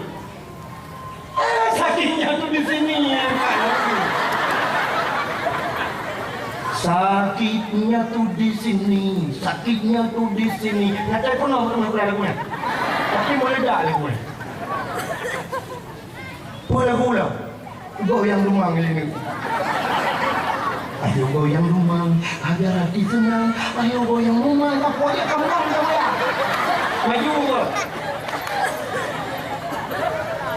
Ah, sakitnya tu di sini, ya. Sakitnya tu di sini, sakitnya tu di sini. Nyan telepon orang pernah pernah lagu nyan. Tapi meledak lagu nyan. Peue lagu lah? Goyang lumang ini. Ayo goyang lumang, agar hati senang. Ayo goyang lumang, apa ya kamu kamu kamu ya? Maju ke?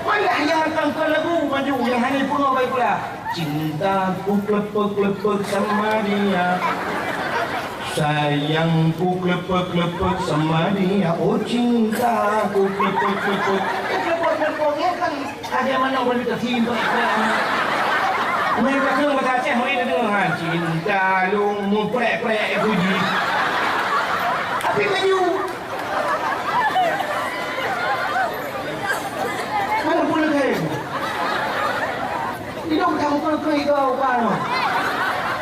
Mana yang akan ke lagu maju yang hanya pun baik pula? Cintaku klepek-klepek sama dia. Sayangku klepek-klepek sama dia. Oh, cintaku klepek-klepek. Klepek-klepek ni kan ada mana boleh tersimpan. Mereka tu bahasa Aceh, mereka tu, ha, cinta lu muprek-prek puji. Tapi maju. Mana pun lagi. Idong kamu kena kena itu apa no?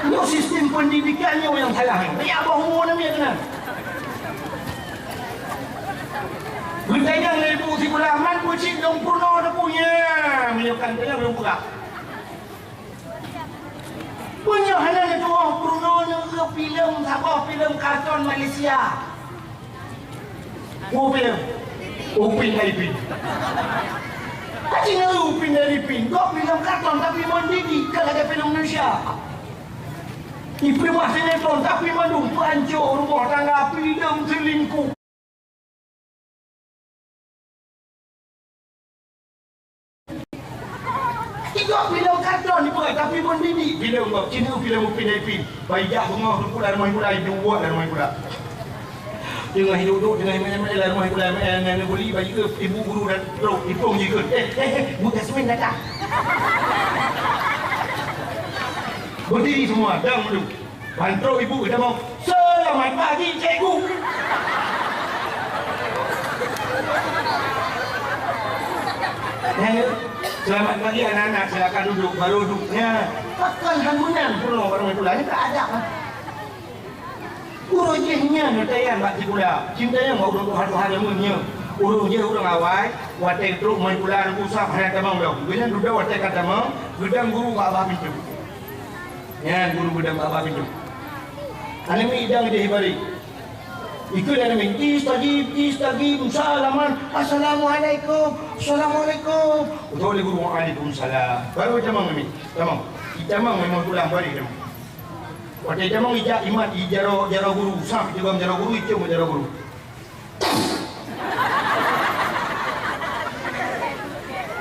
Nyoe sistem pendidikan nyoe yang salah. Banyak abah umur ni kena. Geutanyong lé ibu sikula, "Man peucit lôn peurunoe teuh?" Nyan, meunyoe kan tanyong lôn peugah. Meunyoe hana neutuoh peurunoe, neueu filem saboh filem karton Malaysia. Peue filem? Upin Ipin. Aci neueu Upin Ipin. Gob filem karton tapi mendidik, ka lagèe filem Indonesia. Ipeuleumah sinetron, tapi mandum peuancô rumoh tangga, filem selingkuh. Tiga filem karton dibuat, tapi mendidik. Filem kok, cina filem Upin Ipin. Bayi jak bungong, teuku lam rumoh pula, iduek lam rumoh pula. Teungoh duduk, teungoh main-main lam rumoh pula, main dengan guli, bayi ke, ibu guru dan trok, ipong jikun. Eh, eh, eh, Bu Jasmine datang. Berdiri semua, dang dulu. Ban trok ibu geutamong, "Selamat pagi, cikgu!" Nyan, "Selamat pagi, anak-anak, silakan duduk." Baru duduk. Nyan, pakon han meunan peurunoe barang itu lah. Nyan ka adab, ah. Uroe jih nyan neutanyong bak sikula. Cit tanyong bak ureueng tuha-tuha jameun nyoe. Uroe jih ureueng awai, watèe trok main bola, usap hana tamong lom. Gobnyan dudoe watèe ka tamong, geudong guru bak babah pintoe. Nyan guru geudong bak babah pintoe. Aneuk miet idong ideh ibarit. Ikheun aneuk miet, "Istajib, istajib, salaman, assalamualaikum, assalamualaikum." Utôh lé guru, "Waalaikumsalam." Baru tamong aneuk miet, tamong. Itamong memang pulang balik tamong. Watèe tamong ijak imat, ijaroe, jaroe guru, sab ijak jaroe guru, icôm jaroe guru.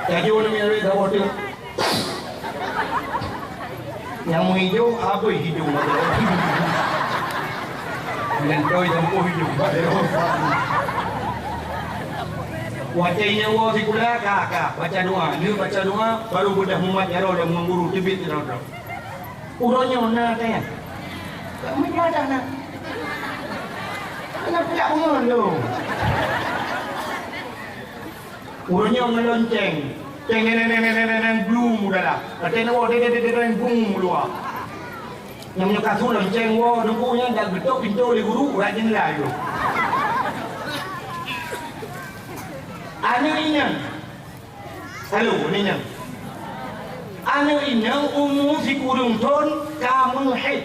Tajok namiet saboh teuk. Nyang meuijo habéh idong. Nyan toi jampoh idong. Watèe nyoe woe sikula, ka, ka, baca doa. Nyoe baca doa, baru beudah mumat jaroe lam ruang guru, teubiet jaroe. Uroe nyoe na teuh. Kami ada na. Aneuk pihak umum tu. Uroe nyoe ngon lonceng. Teng, neng, neng, neng, neng, neng, blum udara. Watèe na woe, deng, deng, deng, deng, blum luwa. Nyang meunyoe ka su lonceng woe, nunggu nyan dak geutok pintoe lé guru, urat jeundela tu. Aneuk inong. Halo, aneuk inong. Aneuk inong umu sikureueng thon ka meuhèd.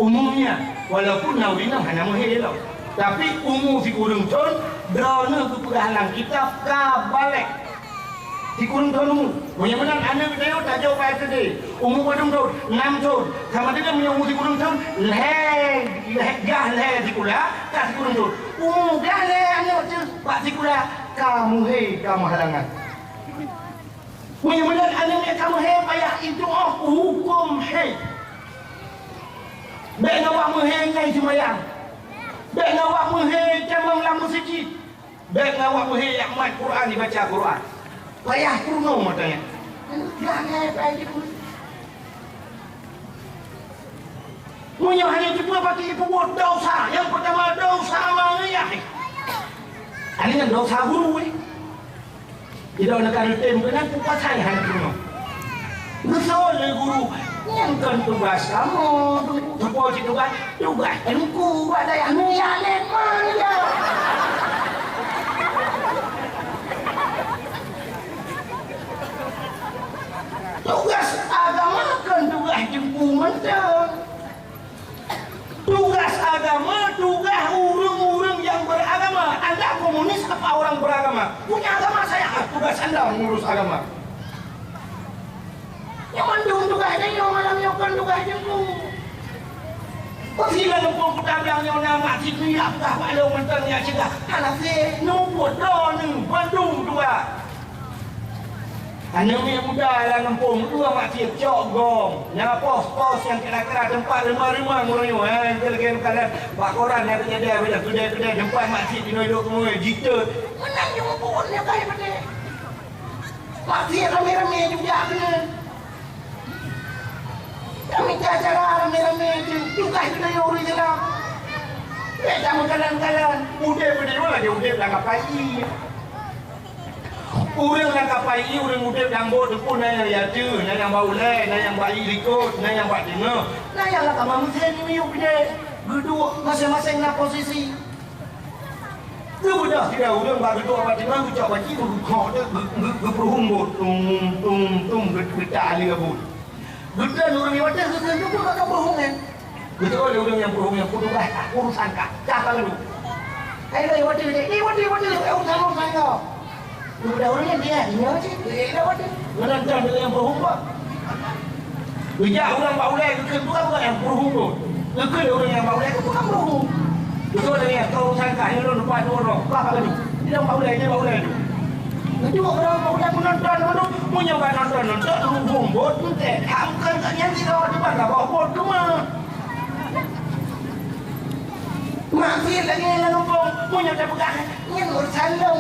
Umumnya, walaupun na ureueng inong hana meuhèd lom, tapi umu sikureueng thon, droeneuh geupeugah lam kitab ka balek. Sikureueng thon umu. Meunyoe meunan aneuk geutanyoe tajok bak S D, umu padum thon, nam thon. Sama dengan meunyoe umu sikureueng thon, lhèe, lhèe, gah lhèe sikula, ka sikureueng thon. Umu gah lhèe aneuk teuh bak sikula, ka meuhèd, ka meuhalangan. Meunyoe meunan aneuk nyang ka meuhèd, payah itu'oh huköm hèd. Bèk ngon awak meuhèd nyan seumayang. Bèk ngon awak meuhèd tamong lam meuseujid. Bèk ngon awak meuhèd jak mat Quran, ibaca Quran. Payah peurunoe mata nyan. Aneuk pian nyan payah jipeurunoe. Meunyoe hana teupeu pati peubuet desya, nyang peurtama desya mangeujah. Hana nyan desya guru, eh. Sidroe na ka neutem keunan peupasan hana teungoh. Geuseuôt lé guru, "Nyan kon tugaih kamoe, Teungku." Sapeue cit tugaih? Tugaih Teungku bak dayah nyan lé man ya. Tugaih agama kon tugaih Teungku mantong. Tugaih agama, tugaih ureueng-ureueng nyang beragama. Anda komunis apa orang beragama? Punya agama saya, ah, tugaih anda mengurus agama. Nyoe mandum tugaih tanyoe malam nyoe kon tugaih Teungku. Peue sila leumpung kutablang nyoe na mak cit nyak peugah bak lôn mantong nyak cegah. Hana sép, nubuet droeneuh bandum tugaih. Aneuk miet muda lam gampông, dua mak cit cok gong. Na pos-pos nyang kira-kira teumpat reumang-reumang ureueng nyoe, eh, lagèe-lagèe meukanan bak koran nyang keujadian, keudè-keudè teumpat mak cit jinoe duek keumeue, jitot. Meunan nyang mubuet nyoe ka padé. Mak cit ramé-ramé jijak keunoe. Kami cara ramé-ramé jih, tugaih geutanyoe ureueng Islam. Bèk tameukalon-kalon. Udép geutanyoe lagèe udép lam kapai ié. Ureueng lam kapai ié, ureueng udép lam bot teupeu na nyang di ateueh, na nyang bak ulèe, na nyang bak likot, na nyang bak teungoh, na nyang lam kama meusén miyueb udép. Geuduek maséng-maséng na posisi. Geubeudôh sidroe ureueng bak geuduek bak teungoh, geucok baci, geukhok, geu-, geu-, geupeuruhueng bot, tum, tum, tum, geu-, geutak aleue bot. Geutreun ureueng nyang watèe geukheun, "Nyoe peue ka peuruhueng nyan?" Geuteupeue lé ureueng nyang peuruhueng nyan, "Peue tugaih kah, urusan kah, kah ka geuluek." Hai lôn watèe, "Eh, watèe, watèe, eh, urusan, urusan kah." Udah ureueng nyan dia, "Nyoe cit, eh, dah watèe." Meunan cit ureueng nyang peuruhueng bot. Geujak ureueng bak ulèe geukheun bukan, bukan nyang peuruhu pun. Geukheun ureueng nyang bak ulèe bukan peuruhu. Beutôi lagèe nyan, keu urusan kah, nyoe lôn lupa dua droe, bah ka laju. Nyoe bak ulèe, nyoe bak ulèe. Geujak ureueng bak ulèe meunonton, meunonton. Meunyoe ka nonton, nonton, ruhu bot, enteuk. Hak bukan kat nyan sidroe, diban ka boh bot keumah. Maksiet lagèe nyan gampông, meunyoe tapeugah, nyan urusan lôn,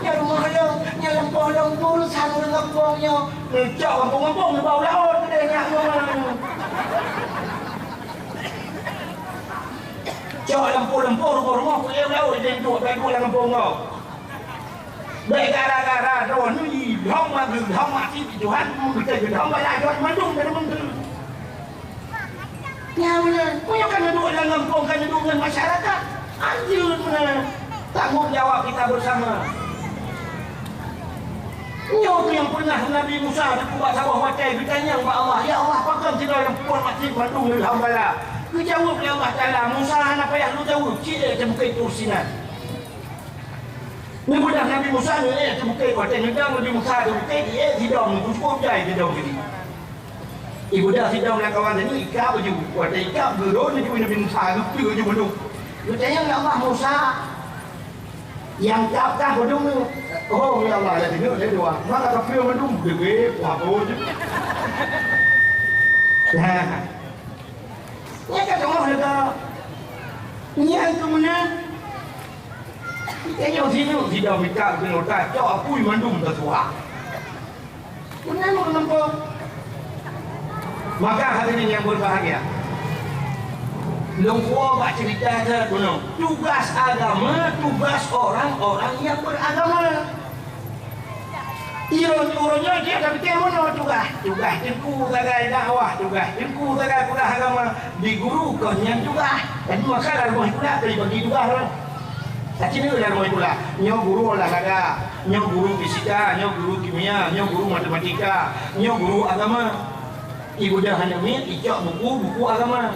nyoe rumoh lôn, nyan lampôh lôn, urusan ureueng gampông nyoe. Neucok gampông-gampông, neubau laôt keudéh nyak nyoe. Cok lampôh-lampôh, rumoh-rumoh, peuéu laôt, idéh duek, bèk duek lam gampông nyoe. Bèk gara-gara droeneuh jidong ma-, jidong maksiet Tuhan, meugeutai geudong bala Tuhan mandum dari menteri. Nyan meunan, meunyoe ka neuduek lam gampông, ka neuduek ngon masyarakat, anjeut meunan. Tanggung jawab kita bersama. Nyoe nyang peunah Nabi Musa teupeubak saboh watèe geutanyong bak Allah, "Ya Allah, pakon sidroe nyang peubuet maksiet mandum lheueh hamba la?" Geujaweueb lé Allah Taala, "Musa, hana payah lôn jaweueb, ci ék teumukét Tur Sina." Neubeudôh Nabi Musa neuék teumukét, watèe neudong Nabi Musa teumukét, jiék sidong, meucukôp jai sidong tadi. Ibuda sidong lam kawan tadi, ikab baju. Watèe ikab, geurôn laju Nabi Musa, geupeu laju bandum. Geutanyong lé Allah, "Musa, nyang kab kah bandum nyoe?" "Oh, ya Allah, lam teungoh lé dua." Maka ka peue bandum, degé, puah po je. Nah. Nyan ka teungoh lé ka. Nyan keuh meunan. Tanyoe sineuk sidong mita keunoe, tacok apui mandum tatuha. Meunan ureueng gampông. Maka hadirin yang berbahagia, lôn puwoe bak ceurita that bunoe. Tugas agama, tugas orang-orang yang beragama. Uroe nyoe, uroe nyoe jih tapike bunoe tugaih. Tugaih teungku sagai dakwah, tugaih teungku sagai peugah agama. Di guru kon nyan tugaih. Jadi maka lam rumoh sikula ka jibagi tugaih lom. Aci nyoe lam rumoh sikula, nyoe guru olahraga, nyoe guru fisika, nyoe guru kimia, nyoe guru matematika, nyoe guru agama. Ibuda hana miet, icok buku, buku agama.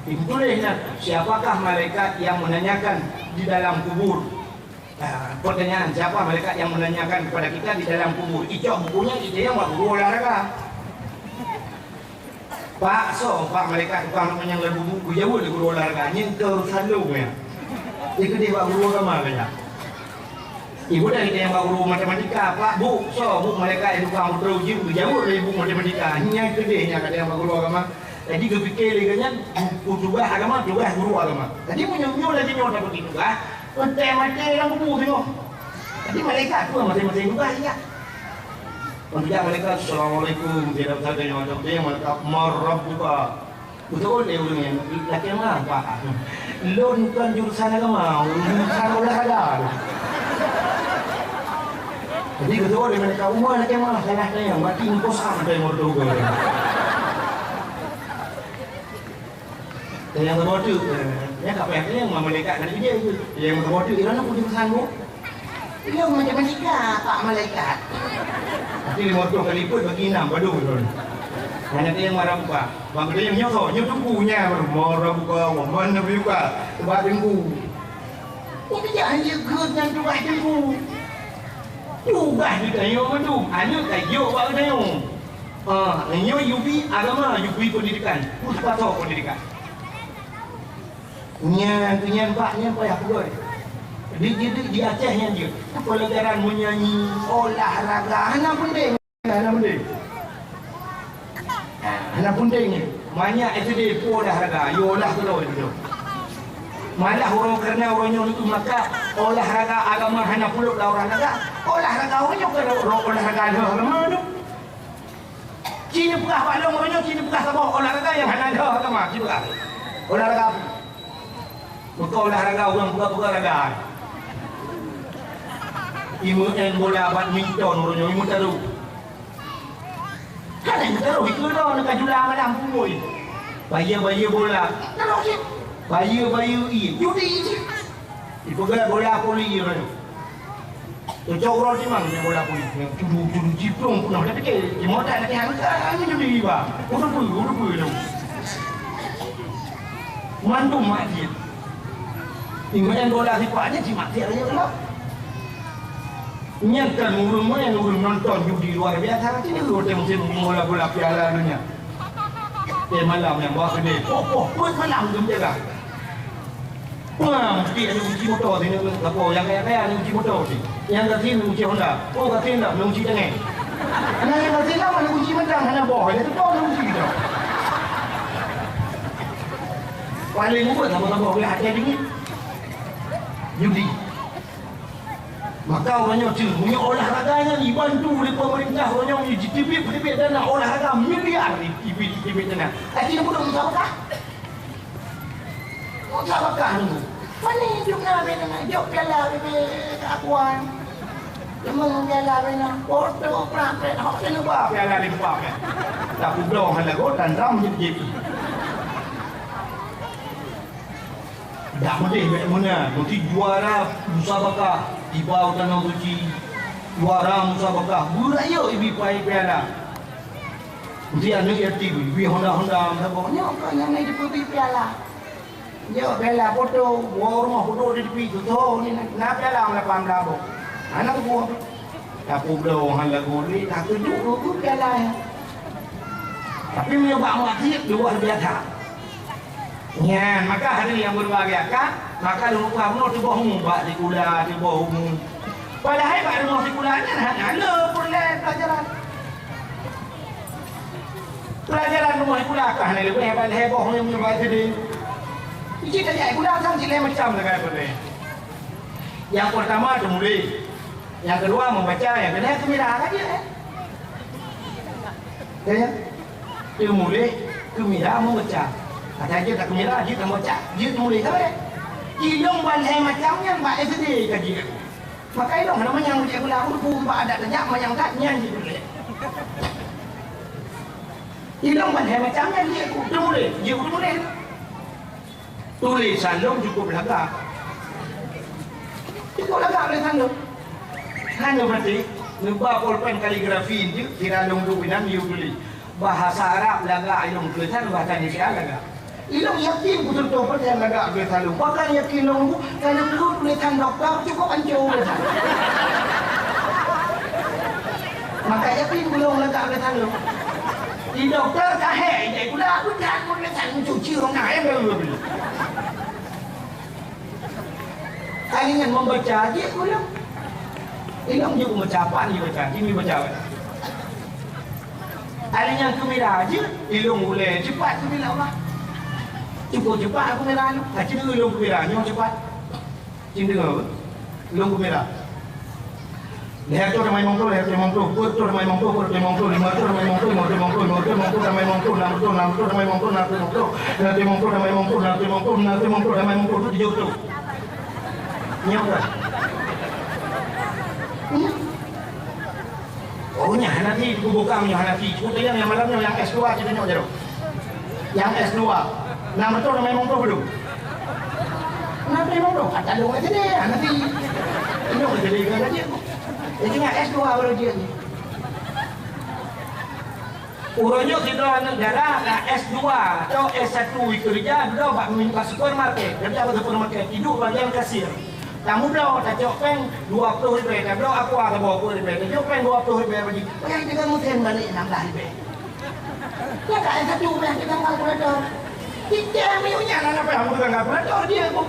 Ituléh na, siapakah malaikat yang menanyakan di dalam kubur? Ah, pertanyaan, siapa malaikat yang menanyakan kepada kita di dalam kubur? Icok buku nyan, itanyong bak guru olahraga. "Pak, soe Pak malaikat tukang manyang lam buku?" Geujaweueb lé guru olahraga, "Nyan keu salong nyan." Ikeudéh bak guru agama keu nyan. Ibuda itanyong bak guru matematika, "Pak, Bu, soe Bu malaikat nyang tukang utroe jeuem?" Geujaweueb lé ibu matematika, "Nyan keudéh nyan," ka itanyong bak guru agama. Jadi geupike lé geuh nyan, bu-, tugaih agama, tugaih guru agama. Jadi meunyoe nyoe lagèe nyoe tapeugi tugaih, Watèe maté lam kubu teungoh. Jadi malaikat pun maséng-maséng tugaih, ya. Wan geujak malaikat, "Assalamualaikum." Dia dah saja yang ada dia malaikat, "Man rabbuka?" Beutôi lé ureueng nyan, "Lakèe meu'ah, Pak?" "Lôn kon jurusan agama, jurusan olahraga." Jadi beutôi lé malaikat, "Uma lakèe meu'ah, salah tanyong, berarti engkau sama tanyong tu." Nyang saboh teuk, eh, nyan ka payah tanyong, malaikat ka geujak. Nyang saboh teuk, "Droeneuh peue jurusan, Bu?" "Ilmu matematika, Pak Malaikat." Tapi lima ratus kali pun bagi enam, baru droeneuh. Hana tanyong man rabbuka. Bang tanyong nyoe soe, nyoe teungku nyan baru. Man rabbuka, wa man nabiyuka. Sebab teungku. Nyan keuh jak hanjeuet geuh nyan tugaih teungku. Tugaih geutanyong mandum, aneuk ka jok bak geutanyong. Ah, nyoe U B agama, U B pendidikan, puspaso pendidikan. Nyan, nyan bak nyan payah peugah. Di, di, di, di Aceh nyan jeuet. Pelajaran menyanyi, olahraga, hana penting. Hana penting. Hana penting nyan. Manyak S D pun olahraga, yo olah keudroe itu. Malah uroe karena uroe nyoe itu maka olahraga agama hana puluk lah olahraga. Olahraga uroe nyoe kan olahraga agama tu. Ci neupeugah bak lôn uroe nyoe, ci neupeugah saboh olahraga nyang hana lheueh agama, ci peugah. Olahraga apa? Bukan olahraga ureueng peugah-peugah raga. Imeu'en bola badminton uroe nyoe, imeu'en taru. Hana imeu'en taru, ikeu lôn ka jula malam pukul. Bayeue-bayeue bola, taru cit. Bayeue-bayeue ié, judi cit. Ipeugah bola voli uroe nyoe. Cocok uroe timang nyan bola voli. Cudu-cudu jiplong peunoh dah pike. Cuma tak latihan, kan judi iba. Udah pui, udah pui tu. Mandum maksiet. Imain bola sipak je, si maksiet aja lah. Nyan kan ureueng main, ureueng nonton judi luar biasa. Sini ureueng tengok musim bola-bola Piala Dunia. Eh, malam nyang bah keudeh. Poh, poh, peuet malam geumeujaga. Wah, meusti ada kunci motor sini, apa, nyang kaya-kaya ada kunci motor sini. Nyang gasien kunci Honda. Oh, gasien dah, kunci tangai. Nah, nyang gasien dah, mana kunci mantong, hana boh, ada tu ada kunci kita. Paling muka sama-sama boleh hati dingin. Judi. Maka uroe nyoe cit, meunyoe olahraga nyan jibantu lé pemerintah, uroe nyoe jiteubiet-teubiet dana olahraga miliar jiteubiet-teubiet dana. Aci neupeuduek musabakah? Musabakah nunggu. Mani jok na bena, jok piala bebe kakuan. Lemong piala bena, foto prapet, hok kena ba piala limpah. Tapi bloe hana lagoe, dan ram jip-jip. Dak meudeh bèk meunan, meuti juara musabakah iba u Tanoh Suci, juara musabakah beurayeuk ibi pai piala. Meuti aneuk yatim ibi honda-honda meusaboh, nyoe keuh nyang na jipeubi piala. Nyoe piala foto, woe rumoh peuduek di tepi tutoe ni na piala lapan blah boh. Hana teupeue. Tapubloe han lagoe lé, takeujot keuh piala nyan. Tapi meunyoe bak meuakhiet luar biasa. Nyan, maka hari nyang berbahagia kan, maka lôn peugah bunoe tuboh umu bak sikula, tuboh umu. Padahai bak rumoh sikula nyan hana le peureulèe pelajaran. Pelajaran rumoh sikula ka hana leubeh bak lhèe boh nyang meunyoe bak S D. Iji tajak sikula sang cilèe macam sagai peureulèe. Nyang pertama teumuléh, nyang keudua membaca, nyang keulhèe keumira ka jeuet, eh. Ya, ya. Teumuléh, keumira, membaca. Ata jeuet tak keumira, jeuet membaca, jeuet teumuléh, ka beureh. Ilong ban lhèe macam nyan bak S D ka jeuet. Maka ilong hana manyang jeuet gula, ureueng bak adat tajak manyang that nyan jeuet teumuléh. Ilong ban lhèe macam nyan jeuet teumuléh, jeuet teumuléh. Tulésan lôn cukup lagak. Cukup lagak tulésan lôn. Hana berarti neuba polpen kaligrafi jeuet sira lôn duek inan yue tuléh. Bahasa Arab lagak ilong tulésan, bahasa Indonesia lagak. Ilong yakin beutôi-beutôi lagak tulésan lôn. Bahkan yakin lôn bu, kalau lôn tulésan doktor cukup hancô tulésan. Maka yakin ulôn lagak tulésan lôn. Di doktor ka hék, ijai gula, bukan pun tulésan cuci rong na, eh, baru beli. Kali nyan membaca jeuet ulôn. Ilong jeuet membaca, apa ni baca, jeuet baca. Kali nyan keumira jeuet, ilong ulèe cepat keumira Allah. Cukup cepat aku mira nyoe. Aci ulôn keumira nyoe cepat. Cing deungoe, lôn peumira. Lhèe reutôh tamai limong ploh, lhèe reutôh limong ploh, peuet reutôh tamai limong ploh, peuet reutôh limong ploh, limong reutôh tamai limong ploh, limong reutôh limong ploh, limong reutôh tamai limong ploh, limong reutôh tamai limong ploh, limong reutôh tamai limong ploh, limong reutôh limong ploh, limong reutôh tamai limong ploh, limong reutôh tamai limong ploh, tujoh reutôh. Nyoe kan? Nyoe. Oh, nyan hana thi, di kubu kami nyan hana thi. Cukup teunyang nyang malam nyoe nyang S dua cit nyoe jaroe. Nyang S dua. Nam reutôh tamai limong ploh beudôh. Nam reutôh limong ploh. Kata dong S D, hana thi. Inong S D kan jeuet. Jadi nyang S dua baru jeuet ni. Uroe nyoe sidroe aneuk dara na S dua atau S satu ikeureuja, dudoe bak, bak supermarket, keureuja bak supermarket, iduek bagian kasir. Tamudok, tacok péng dua ploh ribèe, tabloe aqua saboh peuet ribèe, tacok péng dua ploh ribèe bagi. Payah deungon meusén balek nam blah ribèe. Nyan ka S satu payah deungon kalkulator. Cicém miyueb nyan hana payah deungon kalkulator, dia pun.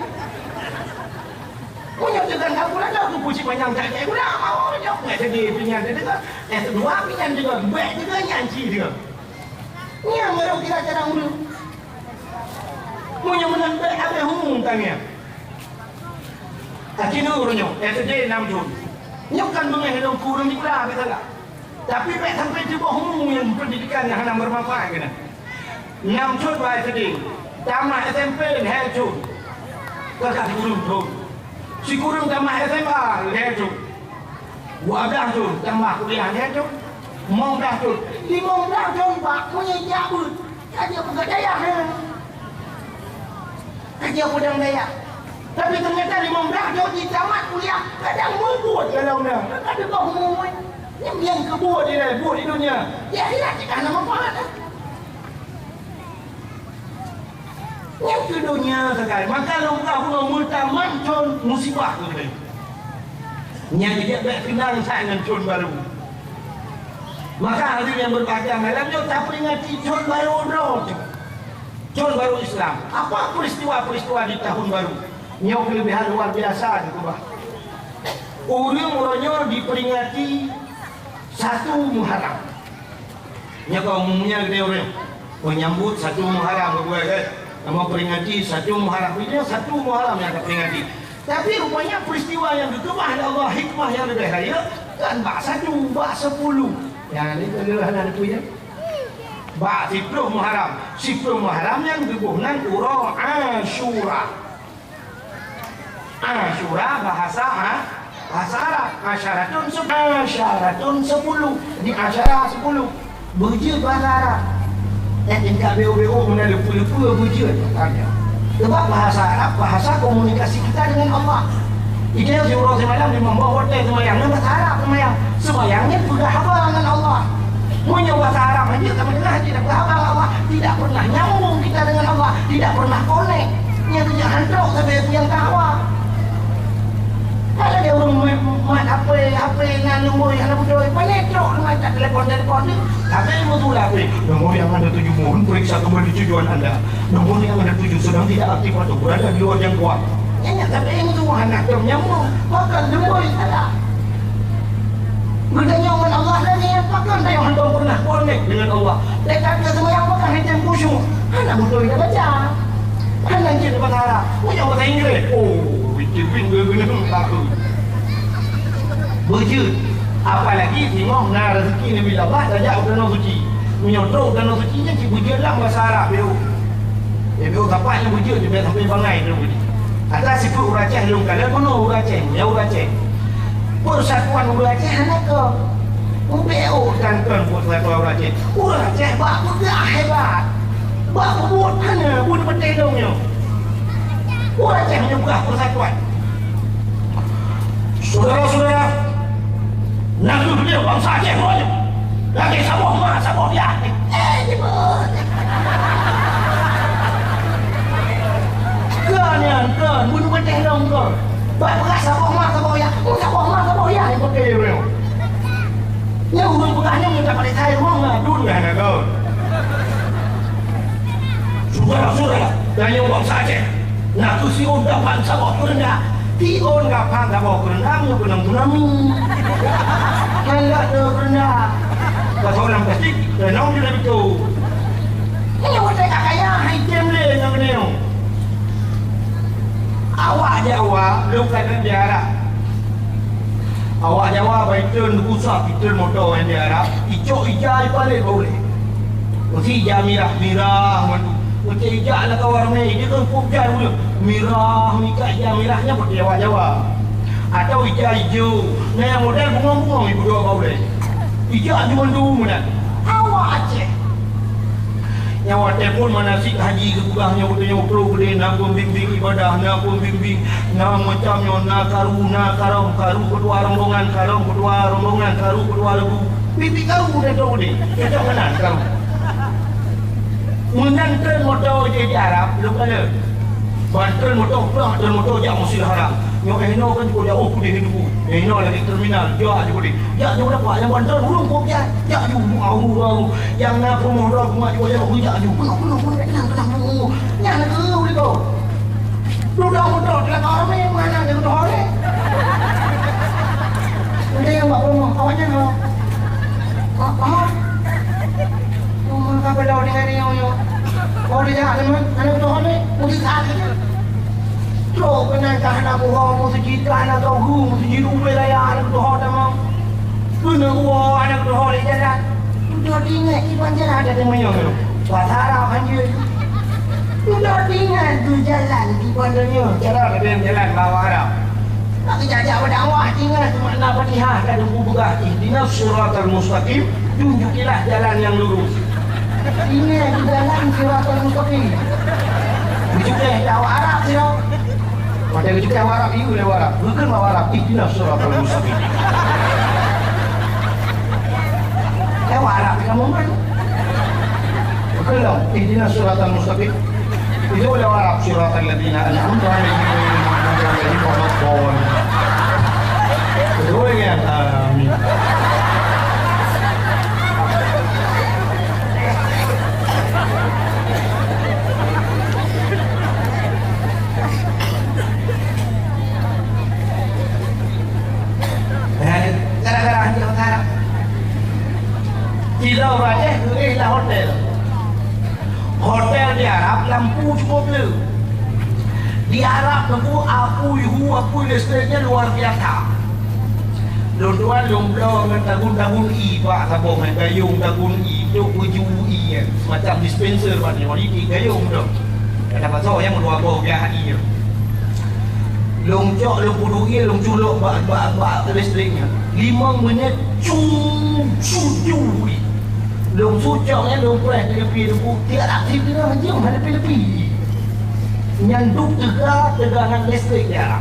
Meunyoe deungon kalkulator, tu puji panjang cak-cak gula, mau nyoe, nggak jadi pinyan deungon. S dua pinyan deungon, bèk deungon nyan cit deungon. Nyan baru kira cara ureueng. Meunyoe meunan bèk habéh umu tangieng. Aci nyoe uroe nyoe, S D nam thôn. Nyoe kan beungèh lôn keu ureueng sikula biasa lah. Tapi bèk sampai tuboh umu nyang pendidikan nyang hana bermanfaat keunan. Nam thôn bak S D, tamah S M P lhèe thôn. Ka sikureueng thôn. Sikureueng tamah S M A lhèe thôn. Dua blah thôn tamah kuliah lhèe thôn. Limong blah thôn. Limong blah thôn bak meunyoe jak beuet. Ka jeuet peugah dayah nyan. Ka jeuet peudong dayah. Tapi teunyata limong blah thôn jitamat kuliah, kadang mubuet dalam na. Ka teugoh mubuet. Nyan nyang keubuet di buet di dunia. Di akhirat cit hana manfaat. Nyan keu dunia sagai. Maka lôn peugah bunoe meutamat thôn musibah keu geutanyoe. Nyan jeuet bèk keunang that ngon thôn barô. Maka hadirin yang berbahagia, malam nyoe taperingati thon barô droe. Thon barô Islam. Apa peristiwa-peristiwa di tahun baru? Nyoe keulebihan luar biasa dikeubah. Ureueng uroe nyoe diperingati satu Muharram. Nyoe ka umumnya geude ureueng menyambut satu Muharram, beugöt kan? Kamoe peringati satu Muharram. Ini satu Muharram yang taperingati. Tapi rupanya peristiwa yang dikeubah oleh Allah, hikmah yang leubeh raya, kan bak satu, bak sepuluh. Yang ni keulebihan ada punya. Bak siploh Muharram. Siploh Muharram nyang geuboh nan uroe Asyura. Asyura bahasa, ha? Bahasa Arab. Asyaratun se-, asyaratun sepuluh. Jadi asyara sepuluh. Beujeuet bahasa Arab. Eh, tingkat B O B O meunan leupeu-leupeu beujeuet. Tanya. Sebab bahasa Arab, bahasa komunikasi kita dengan Allah. Ide siuroe simalam limong boh watèe seumayang, nyan bahasa Arab seumayang. Seumayang nyan peugah haba ngon Allah. Meunyoe bahasa Arab hanjeuet, sama dengan hanjeuet peugah haba ngon Allah, tidak pernah nyambung kita dengan Allah, tidak pernah connect. Nyan tu jak hantrok sabe peue nyang ka hawa. Kalau dia ureueng ma-, mat H P, H P nyan nombor nyang hana beutôi, pane trok mat telepon-telepon tu. Tapi beutôi lah H P. Nomor yang Anda tuju mohon periksa kembali tujuan Anda. Nomor yang Anda tuju sedang tidak aktif atau berada di luar jangkauan. Nyan, nyan, tapi ilmu tu hana nyambung. Maka leumbôi salah. Geutanyoe ngon Allah lagèe nyan, pakon tanyoe hana pernah connect dengan Allah. Lé that keu seumayang pakon hana khusyuk. Hana beutôi tabaca. Hana jeuet bahasa Arab. Meunyoe bahasa Inggréh, oh, itu pun geuneuk takut. Beujeuet. Apalagi singoh na rezeki neubi Allah tajak u Tanoh Suci. Meunyoe trok u Tanoh Suci nyan cit beujeuet lam bahasa Arab, yo. Jadi, oh, tapak nyang beujeuet, dia sampai bangai tu. Ata sifeuet ureueng Aceh lôn kalon, meunoe ureueng Aceh, ya ureueng Aceh. Persatuan ureueng Aceh hana kon. Ubé oh tan kon persatuan ureueng Aceh. Ureueng Aceh bak peugah hebat. Bak peubuet hana, buet peuteh lôn nyoe. Ureueng Aceh meunyoe peugah persatuan. Saudara-saudara, na kheueh lé bansa Aceh nyoe. Lagèe saboh ma, saboh yah. Eh, jeuet. Kon nyan, kon, bunoe peuteh lôn kon. Bak peugah saboh ma, saboh yah. Oh, saboh ma, saboh yah, dipaké ureueng. Nyan ureueng peugah nyan, nyan dapat disai ureueng, nah, dun, nah, nah, kon. Saudara-saudara, tanyoe bansa Aceh. Na kheueh siôn gapan saboh keureunda. Siôn gapan saboh keureunda meunyoe keunong tsunami. Nyan dak na keureunda. Ka seurang plastik, keunong jeuet na pintoe. Nyoe watèe ka kaya, hai tem lé ngon nyoe. Awak Jawa lôn kalon di Arab. Awak Jawa ban itreun busa, itreun moto nyan di Arab, icok ija ipalet bak ulèe. Meusti ija mirah, mirah mantong. Meusti ija lakoe ramé, dia kan pop jan udah. Mirah, mita ija mirah nyan peuti awak Jawa. Atau ija ijo, na nyang model bungong-bungong ibeudôk bak ulèe. Ija aju mandum meunan. Awak Aceh. Nyang watèe phôn manasik haji geupeugah nyoe, geutanyoe trok keudéh, na pembimbing ibadah, na pembimbing, na macam nyoe, na karu, na karong, karu ketua rombongan, karong ketua rombongan, karu ketua regu. Bimbing karu dan trok keudéh. Cocok meunan karu. Meunan treun moto jih di Arab, lôn kalon. Ban treun moto, pulang treun moto jak Masjidil Haram. Nyoe eh noe kan jipeujaoh keudéh nyoe. Eh noe lagèe terminal, jak jipeujaoh. Jak jipeujaoh dapat nyang ban treun ureueng peuet jak. Jak ju, au, au. Nyang na peurumoh droe, peumat ju, jak ju. Peunoh, peunoh, peunoh, tenang, tenang, peunoh. Nyan na keu ulèe ko. Dudoe moto, teuka ramé, meunan nyang dudoe lé. Ada nyang bak peurumoh, awak nyan, oh. Ah, ah. Cuma ka bela dengan dia, ya. Kau dia jahat, teman. Anak tu hane, mesti sakit. Trok keunan ka hana buho, meuseujid ka hana tau hu, meuseujid ubé raya aneuk tuho tamong. Keuneuk woe aneuk tuho lé jalan. Udah diingat iban jalan ada teumanyong. Bahasa Arab hanjeuet. Udah diingat tu jalan iban donya. Cara ada jalan bawa Arab. Tapi jajak berdakwah ingat makna Fatihah ka teungku peugah ihdinas siratal mustaqim. Tunjukilah jalan yang lurus. Ini jalan siratal mustaqim. Geucukéh lam Arab sira. Watèe geucukéh lam Arab, ié lam Arab. Geukheun lam Arab, ihdinas siratal mustaqim. Lam Arab kamoe man. Geukheun lam, ihdinas siratal mustaqim. Itu lam Arab, siratal ladzina an'amta 'alaihim ghairil maghdubi 'alaihim waladdallin. Betul kan? Amin. Sidroe Aceh geuéh lam hotel. Hotel di Arab lampu cukup le. Di Arab teungku apui hu, apui listrik nyan luar biasa. Lôn tuan lôn bloe ngon tagun-tagun ie bak saboh nyan, gayong tagun ie, dok beuju ie nyan. Semacam dispenser bak nyoe, di gayong dok. Kata pasoe nyang dua boh biah ie. Lôn cok, lôn peuduek ie, lôn culok bak, bak, bak listrik nyan. Limong minit, cu, cu, cu, ie. Lôn sucok nyan lôn preh di leupie teungku, tiep aktif deungon jeuem hana leupie-leupie. Nyan duek teuga teugangan listrik di Arab.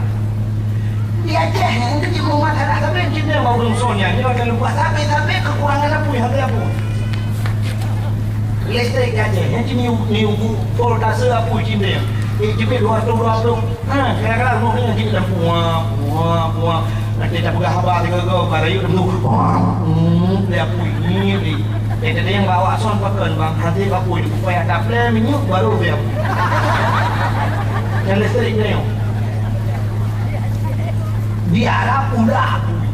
Di Aceh nyan keujieb mumat hana sabe cit nyan bak ureueng son nyan, nyoe ka lumpah sabe-sabe keukurangan apui, sabe apui. Listrik di Aceh nyan cit niu, niu voltase apui cit nyan. Eh, jeuet dua ratus dua puluh. Ha, kadang-kadang rumoh nyan jeuet lam puap, puap, puap. Nanti tapeugah haba sigoe-goe, ka rayeuk lam tu. Puap, hmm, dia apui ni, ni. Eh, tadi nyang bawa son pakon, bang. Hati apui tu, supaya taplè minyeuk, baru dia apui. Nyan listrik nyoe. Di Arab udah apui.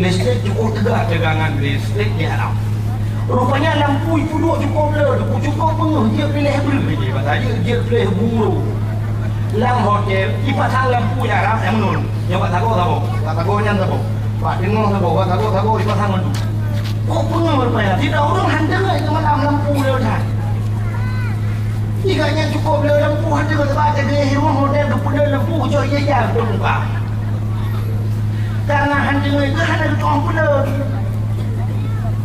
Listrik cukup teuga teugangan listrik di Arab. Rupanya lampu ipeuduek cukup le, cukup beungeuh, jeuet piléh breueh, jeuet bak jeuet, jeuet piléh bungru. Lam hotel, ipasang lampu di Arab nyang meunun. Nyang bak sagoe saboh, bak sagoe nyan saboh, bak teungoh saboh, bak sagoe saboh ipasang mandum. Kok beungeuh rupanya, sidroe ureueng han deungoe keu malam lampu le that. Di gobnyan cukup le lampu han deungoe, sabab teuga di rumoh hotel geupeudeuh lampu, cok ie jam, beutôi muka. Karena han deungoe geuh hana geutu'oh peuleueh.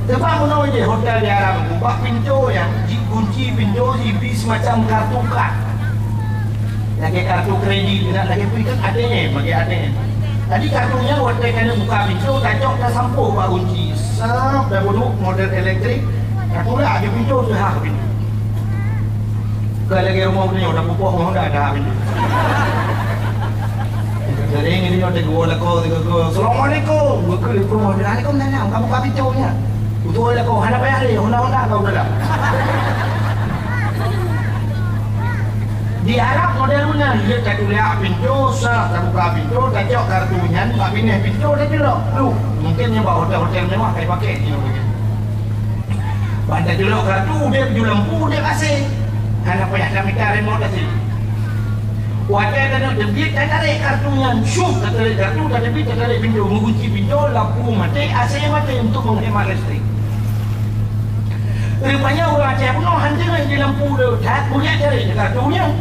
Teuma meunoe jih hotel di Arab, bak pintoe nyan, jikunci pintoe, jibri semacam kartu kad. Lagèe kartu kredit, nak lagèe peue kan A T M, lagèe A T M. Jadi kartu nyan watèe ka buka pintoe, tacok tasampôh bak gunci. Sap, tabuduek model elektrik, tatulak di pintoe, teuhah pintoe. Ka lagèe rumoh geutanyoe, tapupok ngon honda dah pintoe. Sering geutanyoe teugeuwoe lakoe, teugeuwoe, "Assalamualaikum." Geukheun lé rumoh, "Waalaikumsalam." Ka buka pintoe nyan. Beutôi lakoe, hana payah lé, honda-honda ka u dalam. Di Arab model meunan, jeuet tatulak pintoe, sah tabuka pintoe, tacok kartu nyan, bak binéh pintoe, taceulok. Duh, mungkin nyan bak hotel-hotel mewah ka ipaké jinoe. Ban taceulok kartu, udép ju lampu, udép A C. Hana payah tamita remote A C. Watèe taneuk teubiet, tatarek kartu nyan, syup, tatarek kartu, tateubiet, tatarek pintoe, meugunci pintoe, lampu maté, A C maté untuk menghemat listrik. Rupanya ureueng Aceh bunoe han deungoe di lampu le that, bunoe tarek kartu nyan.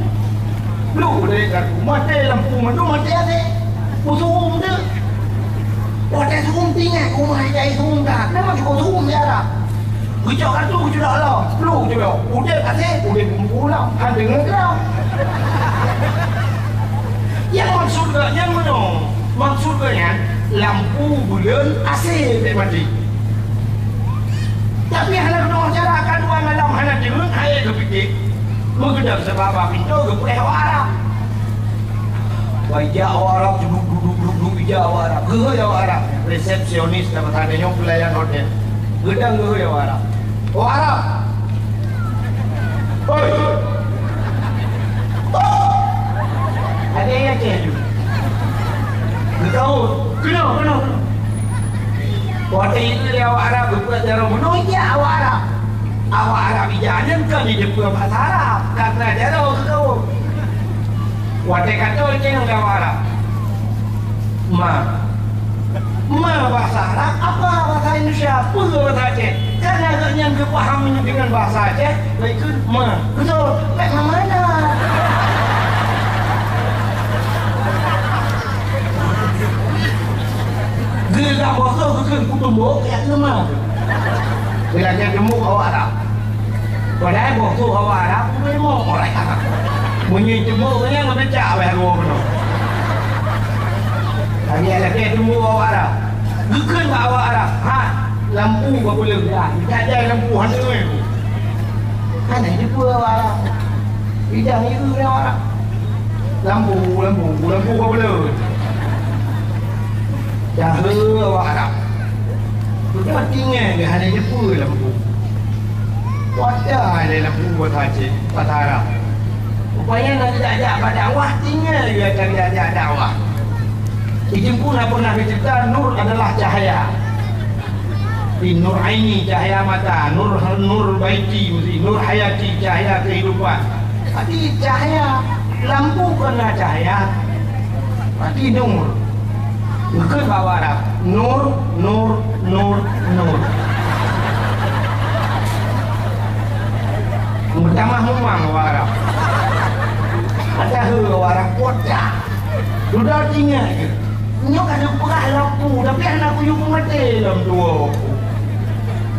Bluek tarek kartu, maté lampu mandum, maté A C. Peusuum deuh. Watèe suum tinggai, kumah jai suum that. Nama cukup suum di Arab. Geucok kartu, geuculok lom. Bluek geuculok. Udép A C, udép lampu lom. Han deungoe keudroe. Nyang maksud geuh nyan meunoe. Maksud geuh nyan, lampu buleuen A C bèk maté. Tapi hana keudroe cara ka dua malam hana deungoe, hai geupiké. Meugeudang sabab bak pintoe geupeuéh awak Arab. Wah, ijak awak Arab, duduk, duduk, duduk, duduk, ijak awak Arab. Geuhôi awak Arab. Resepsionis lam tanyoe pelayan hotel. Geudang geuhôi awak Arab. Awak Arab! Hoi! Oh! Ada yang cek tu. Geutaun. Keunoe, keunoe, keunoe. Watèe itu lé awak Arab, geupeubuet jaroe meunoe, ijak awak Arab. Awak Arab ijak nyan kon jiteupeue bahasa Arab, karena jaroe geukawöm. Watèe ka toe lagèe nyan lé awak Arab. Ma. Ma bahasa Arab, apa bahasa Indonesia? Peue bahasa Aceh? Karena geuh nyan geupaham dengan bahasa Aceh, baik kheun ma. Beutôi, bèk ma mana. Geuh lam boh soe geukheun kutumbok, ya keu ma. Bila nyan teumbok awak Arab. Padahai boh soe awak Arab, kutumbok orang. Meunyoe teumbok nyan, ngon becak weh dua bunoe. Tapi ada keu teumbok awak Arab. Geukheun bak awak Arab, ha, lampu bak buleuen dah. Kita jai lampu hana. Hana jeuet awak Arab. Bidang ieu awak Arab. Lampu, lampu, lampu bak buleuen. Dah le awak Arab. Sudah tinggai ke hana jeuet lampu. Wadah ada lampu buat haji, patara. Rupanya nak jak-jak bak dakwah, tinggai dia cari jak dakwah. Ijin pun apa nak cerita, nur adalah cahaya. Nur aini, cahya mata, nur, nur baiti, mesti nur hayati, cahya kehidupan. Tapi cahya lampu kon na cahya, berarti nur. Geukheun bak Arab, nur, nur, nur, nur. Meutamah mumang Arab. Padahai Arab kuat dah. Dudoe tinggai. Nyoe ka neupeugah lampu, tapi hana kuyue peumaté lom tuwoe.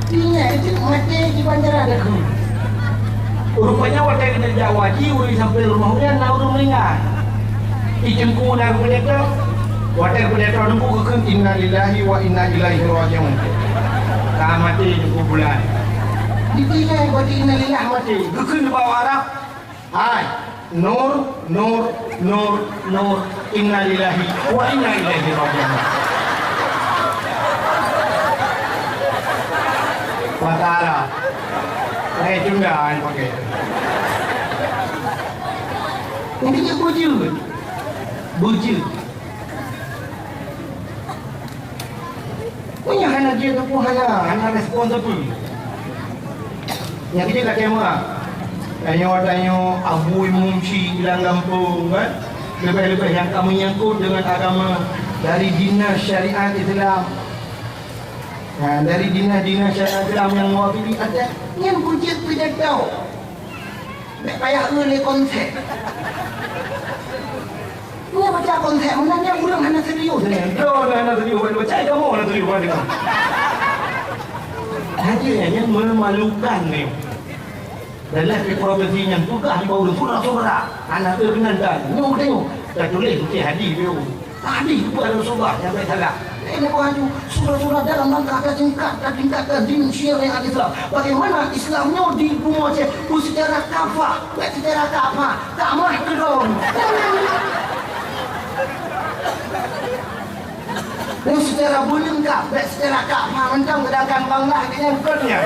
Tinggai cit maté di bandara dah. Rupanya watèe keuneuk jak haji, ureueng sampai rumoh nyan na ureueng meuninggai. Di teungku na geupeudetong. Watèe geupeudetong teungku geukheun, "Innalillahi wa inna ilaihi raji'un." Ka maté teungku bulan. Ditinggai bak innalillah maté. Geukheun bak Arab. Hai, nur, nur, nur, nur, innalillahi wa inna ilaihi raji'un. Mata Arab. Eh, tunda ai pakai. Intinya bujur. Bujur. Meunyoe hana jeuet teupeu hana, hana respon teupeu. Nyang keuneuk lakèe meuah. Tanyoe, tanyoe Abu Imum Syi ilang gampông, kan? Leubeh-leubeh nyang ka meunyangkot deungon agama dari dinas syariat Islam. Nah, dari dinas-dinas syariat Islam nyang mewakili até, nyan beujeuet peujadoe. Bèk payah eu lé konsep. Nyoe baca konsep meunan nyan ureueng hana serius nyan. Droe hana serius, baca kamoe hana serius, hana serius. Hanya nyan memalukan nyoe. Dalam profesi nyan tugas di bawah sura-sura. Hana keunan dan nyoe tengok. Tatuléh putih hadis dia. Tadi bukan Rasulullah yang baik salah. Ini bukan tu. Sura-sura dalam rangka tingkat, tingkat dan din syariat Islam. Bagaimana Islamnya di Bungo Aceh? Secara kafah, bukan secara kafah. Kamah keudroe. Nyoe secara buleuen ka, bèk secara ka paham mantong, sedangkan Bangla geuhnyan kon nyan.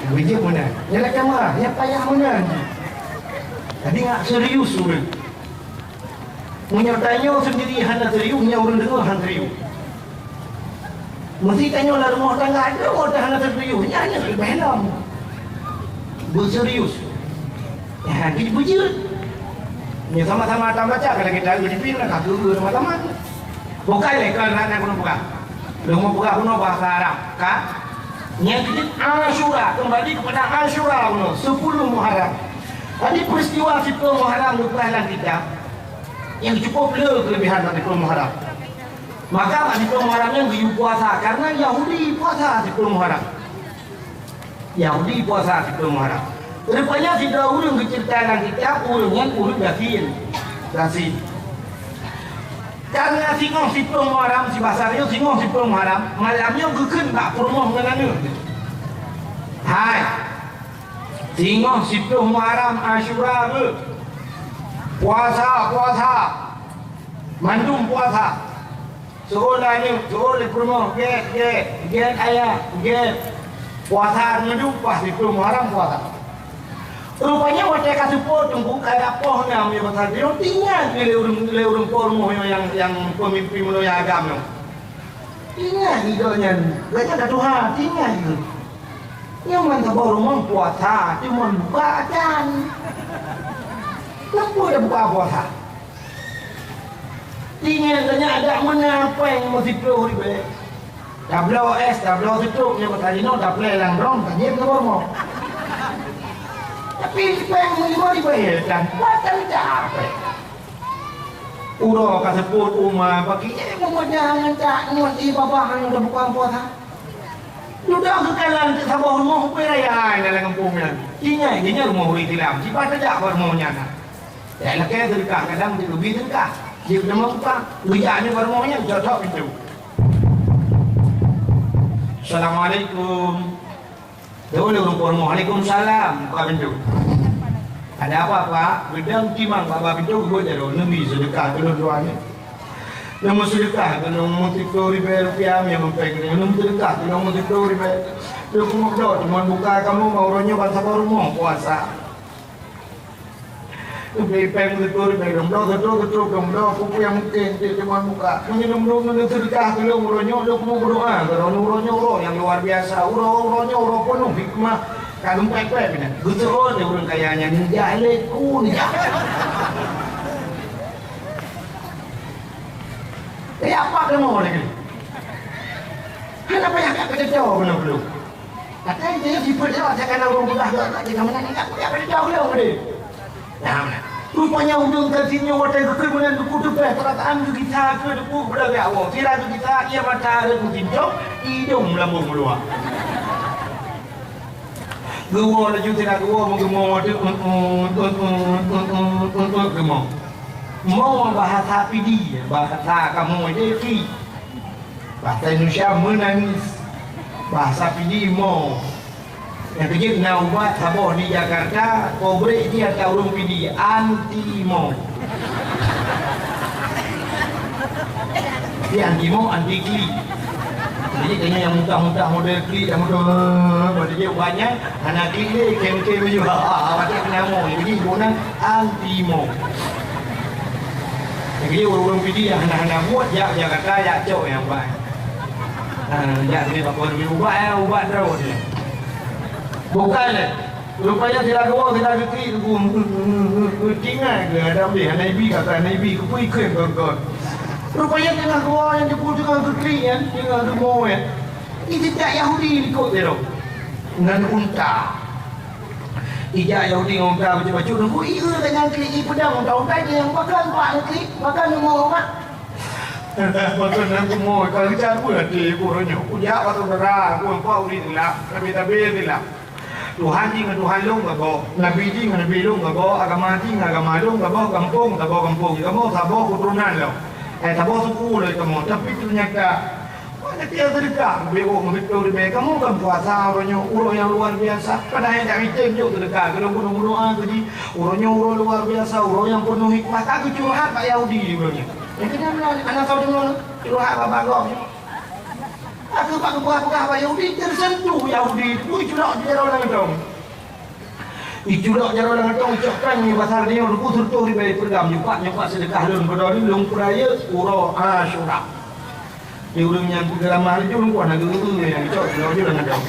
Beujeuet meunan. Nyan lakèe meuah, nyan payah meunan. Jadi ngak serius ureueng. Meunyoe tanyoe sendiri hana serius, nyan ureueng deungoe hana serius. Meusti tanyoe lam rumoh tangga, deungoe hana serius, nyan hana serius lom. Beuserius. Ya, gitu beujeuet. Nyoe sama-sama tabaca, kalau kita ureueng pih, ka keu sama-sama. Bukan lé, kalau nak, nak guna peugah. Lôn peugah guna bahasa Arab, kan? Nyang keuneuk Asyura, kembali kepada Asyura guna, sepuluh Muharram. Tadi peristiwa sepuluh Muharram geupeugah lam kitab, nyang cukup le kelebihan pada sepuluh Muharram. Maka pada sepuluh Muharram nyan geuyue puasa, karena Yahudi puasa sepuluh Muharram. Yahudi puasa siplôh Muharram. Rupanya sidroe ureueng geuceurita lam kitab, ureueng nyan ureueng gasien. Gasien. Karena singoh siplôh Muharram, sibasa nyoe singoh siplôh Muharram, malam nyoe geukheun bak peurumoh ngon aneuk. Hai. Singoh siplôh Muharram Asyura beuh. Puasa, puasa. Mandum puasa. Suruh laju, suruh lé peurumoh, gét, gét, gét ayah, gét. Puasa ngeudum pas siplôh Muharram puasa. Rupanya watèe ka seupôt teungku ka dapoh nam nyoe pasal nyoe, tinggai lé ureueng, lé ureueng po rumoh nyoe nyang, nyang peumimpin meunyoe agam nyoe. Tinggai geuh nyan, geuhnyan ka tuha, tinggai geuh. Nyoe man saboh rumoh puasa, cuma buka acan. Kenapa dah buka puasa? Ingat tanya ada meunan péng meusiplôh ribèe. Tabloe ès, tabloe seutrôk nyoe ka jinoe taplè lam drôm, ka jieb keu rumoh. Tapi péng meulima ribèe dan kuat dan capek. Uroe ka seupôt uma bagi eh meumeudah ngon cak ngon i babah nyang teubuka puasa. Dudoe geukalon keu saboh rumoh upée raya nyang lam gampông nyan. Ingat, ingat rumoh ureueng Islam, sipat tajak bak rumoh nyan. Nyan lakèe seudeukah, kadang jeuet leubeh seudeukah. Jeuet teuma buka, geujak nyoe bak rumoh nyan, cok-cok pintoe. "Assalamualaikum." Jaweueb lé ureueng po rumoh, "Waalaikumsalam." Buka pintoe. "Ada apa, Pak?" Geudong timang bak, bak pintoe, geubuet jaroe, "Neubi seudeukah keu lôn dua nyoe. Lôn meuseudeukah keu lôn meusiploh ribèe rupiah, meunyoe meumpéng keu lôn meuseudeukah keu lôn meusiploh ribèe. Lôn peungeuh droe, teuma buka kamoe bak uroe nyoe ban saboh rumoh puasa." Teubiet péng seutoe ribèe, dong bloe seutoe, seutoe dong bloe, peue-peue nyang mungken cit teuma buka. Meunyoe lôn, lôn, lôn seudeukah keu lôn uroe nyoe, lôn meudoa keu lôn uroe nyoe, uroe nyang luar biasa. Uroe, uroe nyoe uroe peunoh hikmah. Ka lôn pèt-pèt nyan. Geuseuôt lé ureueng kaya nyan, neujak lé ku neujak. Eh, apa kamoe lagèe nyoe? Hana payah ka teucok keunoe keu lôn. Até jih sifeuet nyoe, até kana ureueng peugah keu, até ka meunan, ka, ka, ka, ka, ka, ka, Nah, rupanya ureueng ka sinyoe watèe geukheun meunan Teungku Teupèh, peurasaan geugisa keu Teungku Peudara Allah. Sira geugisa, ie mata rhët meusincong, idông meulambông meuluwa. Geuwoe laju sira geuwoe meugeumoe, geumoe. Moe bahasa Pidie, bahasa kamoe jih ki. Bahasa Indonesia menangis. Bahasa Pidie moe. Nyang keujeuet na ubat saboh di Jakarta, peubrek jih ata ureueng Pidie, anti moe. Di anti moe, anti klik. Jadi kayaknya nyang muntah-muntah model klik, nyang model, model dia banyak, hana klik lé, kem-kem je. Ha, ha, ha, macam nama. Jadi guna anti moe. Jadi ureueng Pidie nyang hana-hana buet, jak Jakarta, jak cok nyang bai. Ha, jak sini bak pohon ubat, eh, ubat terus ni. Bukan, eh. Rupanya sila dua, sila klik, tinggai ke ada ambil, hana ibi kata, hana ibi, kepui khem kon-kon. Rupanya tengah dua nyang jepul tengah klik, eh, tengah demo, eh. Ini tidak Yahudi likot dia tu. Ngon unta. Ijak Yahudi ngon unta bacut-bacut, nunggu iya dengan klik, i pedang unta-unta dia yang bakal buat klik, bakal nunggu umat. Beutôi nan kumoe, ka geucak peue até ibu uroe nyoe. Kujak bak syedara, ku nampak ureueng silap, tabi-tabi silap. Tuhan jih ngon Tuhan lôn gagoe, nabi jih ngon nabi lôn gagoe, agama jih ngon agama lôn gagoe, gampông saboh gampông, kamoe saboh keuturonan lôn. Eh, saboh suku lôn kamoe, tapi teunyata, wan até seudeukah, beubaih meubeutôi ribèe, kamoe kan puasa uroe nyoe, uroe nyang luar biasa. Padahai dak item jok seudeukah, keu lôn meudoa keu jih, uroe nyoe uroe luar biasa, uroe nyang peunoh hikmah, ka geucurhat bak Yahudi di uroe nyoe. Nyang keunan, aneuk soe deungoe curhat bak-bak gob nyoe. Aku bak geupeugah-peugah bak Yahudi, teusentuh Yahudi, iculok jaroe lam gatong. Iculok jaroe lam gatong, icok péng nibak pasar nyoe, duku seureutôh ribèe peureugang, nyupak-nyupak seudeukah lôn, keudroe lôn peurayeuk uroe Asyura. Di ureueng nyang peugeramah laju lôn kuah na geu-geu nyang icok jaroe lam gatong.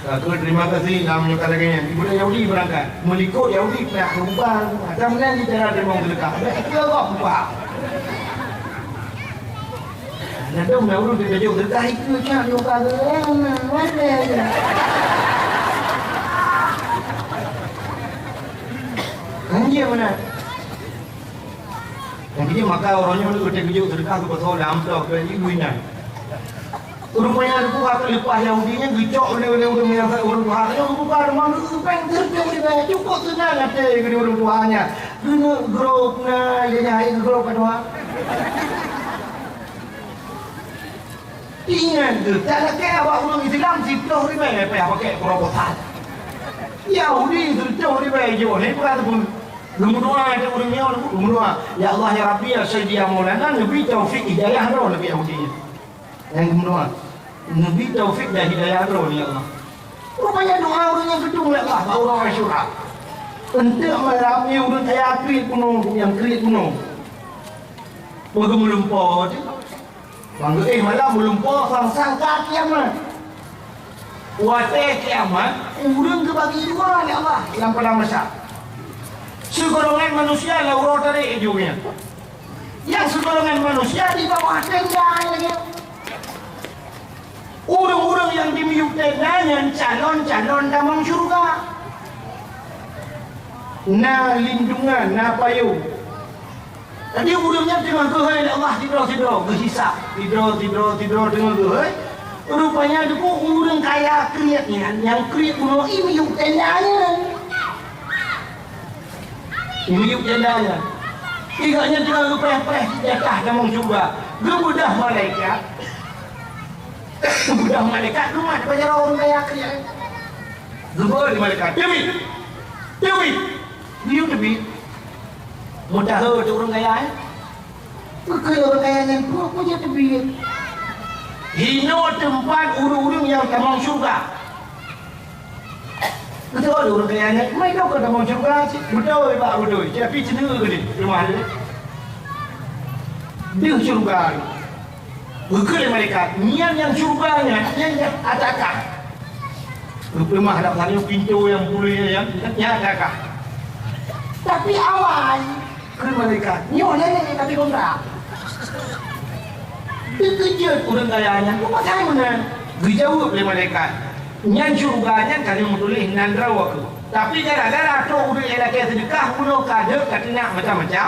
Aku terima kasih lam nyoe ka lagèe nyan. Ibu Yahudi beurangkat. Meulikot Yahudi payah keubah. Macam mana cara teurimong seudeukah? Bèk keu Allah keubah. Nah, dong na ureueng teukeujot seudeukah ikeu cak nyoe ka geu-, eh, mana, mana, mana. Anjir mana? Jadi maka uroe nyoe lôn teukeujot seudeukah keu pasoe lam amplop keu ibu inan. Rupanya Teungku ka leupah Yahudi nyan geucok lé, lé ureueng nyang sa-, ureueng tuha nyoe geubuka rumoh geupeugah teuntèe, cukôp seunang até geuh ureueng tuha nyan. Geuneuk grob na, ya nyan hai geugrob ka tuha. Ingat geuh, tak lakèe awak ureueng Islam siplôh ribèe payah pakèk proposal. Yahudi siplôh ribèe jok ni peugah teupeu. Geumeudoa ateueh ureueng nyoe, geumeudoa, "Ya Allah, ya Rabbi, ya Sayyidi, ya Maulana, neubri taufik hidayah droe," neubri Yahudi nyan. Nyang geumeudoa, "Neubri taufik dan hidayah droe, ya Allah." Rupanya doa ureueng nyan geudong lé Allah bak uroe Asyura. Eunteuk malam nyoe ureueng kaya kriet bunoe, nyang kriet bunoe. Peue geumeulimpôh teuh? Bang geuéh malam meulumpoe sang-sang ka kiamat. Watèe kiamat, ureueng geubagi dua lé Allah lam padang mahsyar. Sigolongan manusia lam uroe tarek jih nyan. Nyang sigolongan manusia di bawah tenda lagèe nyan. Ureueng-ureueng nyang di miyueb tenda nyan calon-calon tamong syeuruga. Na lindungan, na payong. Jadi ureueng nyan teungoh geuhôi lé Allah sidroe-sidroe, geuhisab sidroe-sidroe, sidroe teungoh geuhôi. Rupanya Teungku ureueng kaya kriet nyan, nyang kriet bunoe i miyueb tenda nyan. I miyueb tenda nyan. Ingat nyan teungoh geupreh-preh di atah tamong syeuruga. Geubeudôh malaikat. Geubeudôh malaikat, geumat bak jaroe ureueng kaya kriet nyan. Geubri malaikat, "Teubiet! Teubiet!" Geuyue teubiet. Meudaha teuh ureueng kaya, eh? Peue kheun ureueng kaya nyan, peue, peue jeuet teubiet? Hinoe teumpat ureueng-ureueng nyang tamong syeuruga. Beutôi ureuëng kaya nyan, "Mai lôn keu tamong syeuruga cit." Beutôi, Pak, beutôi. Tapi ceuneuh geuh di rumoh dia. Deuh syeuruga. Geukheun lé malaikat, "Nyan nyang syeuruga nyan, nyan nyang ata kah." Geupeuleumah lam sana pintoe nyang puléh nyan, nyan ata kah. Tapi awai, kheun malaikat, "Nyoe lé tapi kontrak." Teukeujot ureuëng kaya nyan, "Peue pasai meunan?" Geujaweueb lé malaikat, "Nyan syeuruga nyan ka lheueh meutuléh nan droe keuh. Tapi gara-gara trok ureuëng nyang lakée seudeukah, bunoe ka deuek ka teunak macam-macam,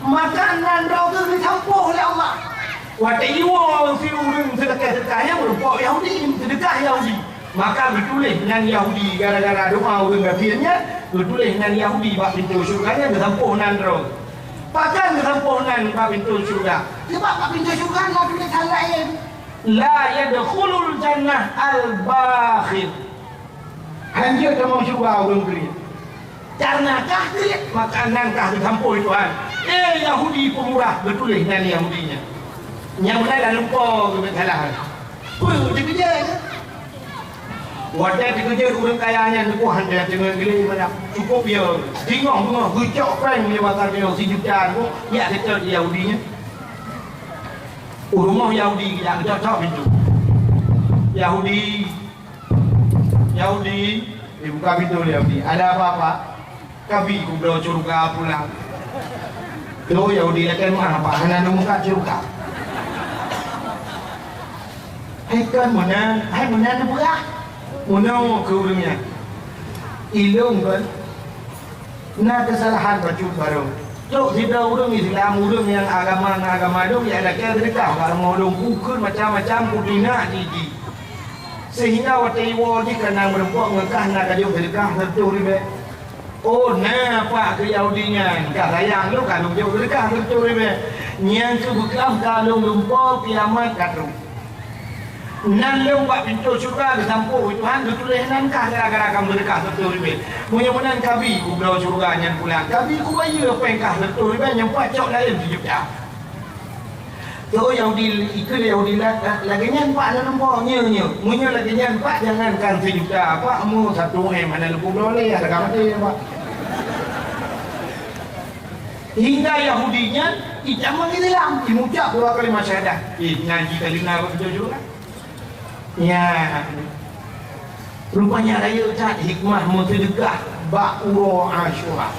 maka nan droe keuh geusampôh lé Allah." Watée iwoe si ureuëng seulakée seudeukah nyan meurumpok Yahudi, seudeukah Yahudi, maka geutuléh nan Yahudi gara-gara doá ureuëng gasien nyan, geutuléh nan Yahudi bak pintoe syeuruga nyan geusampôh nan droe. Pakon geusampôh nan bak pintoe syeuruga? Sabab bak pintoe syeuruga na tulésan laén, "La yadkhulul jannah al-bakhil." Hanjeuet tamong syeuruga ureuëng kriet. Karena kah kriet, maka nan kah geusampôh Tuhan. "Eh, Yahudi peumurah," geutuléh nan Yahudi nyan. Nyang meunan lam lumpoe geubeuet salah. Peue teukeujot? Watée teukeujot ureuëng kaya nyan, neuboh hana teungeut geuléh meunan. Cukup ya, singoh beungoh geucok péng lé mata nyoe sijuta, neuboh jak seutôt Yahudi nyan. U rumoh Yahudi geujak geucok-cok pintoe. "Yahudi, Yahudi," dibuka pintoe lé Yahudi. "Ada apa, Pak?" "Kabi kubloe syeuruga pulang." "Loh, Yahudi, lakée meu'ah, Pak, hana neumuka syeuruga." "Hai kon meunan, hai meunan neupeugah." "Meunoe," kheun ureuëng nyan, "ilôn kon na keusalahan bacut barô. Trok sidroe ureuëng Islam, ureuëng nyang agama ngon agama lôn, nyang lakée seudeukah bak rumoh lôn, kukheun macam-macam, kuteunak jih. Sehingga watée iwoe jih ka na meurumpok ngon kah na ka jok seudeukah seureutôh ribée." "Oh, na, Pak," kheun Yahudi nyan, "ka sayang lôn ka lôn jok seudeukah seureutôh ribée. Nyang keubeuklam ka lôn lumpoe kiamat ka trok. Nan lôn bak pintoe syeuruga geusampôh Tuhan geutuléh nan kah gara-gara ka meuseudeukah seureutôh ribée. Meunyoe meunan kabi kubloe syeuruga nyan pulang, kabi kubayeue péng kah seureutôh ribée nyang pat cok laén sijuta." Kheun Yahudi, ikheun Yahudi la-, la-, "Lagée nyan, Pak, lôn lumpoe." "Nyo, nyo. Meunyoe lagée nyan, Pak, jangankan sijuta, Pak, meu satu M hana lôn kubloe lé, hareuga maté, Pak." Hingga Yahudi nyan itamong Islam, imucab dua kalimat syahadat. Eh, nyan jih ka lina bak jujur kan? Nyan. Rupanya rayeuk that hikmah meuseudeukah bak uroe Asyura.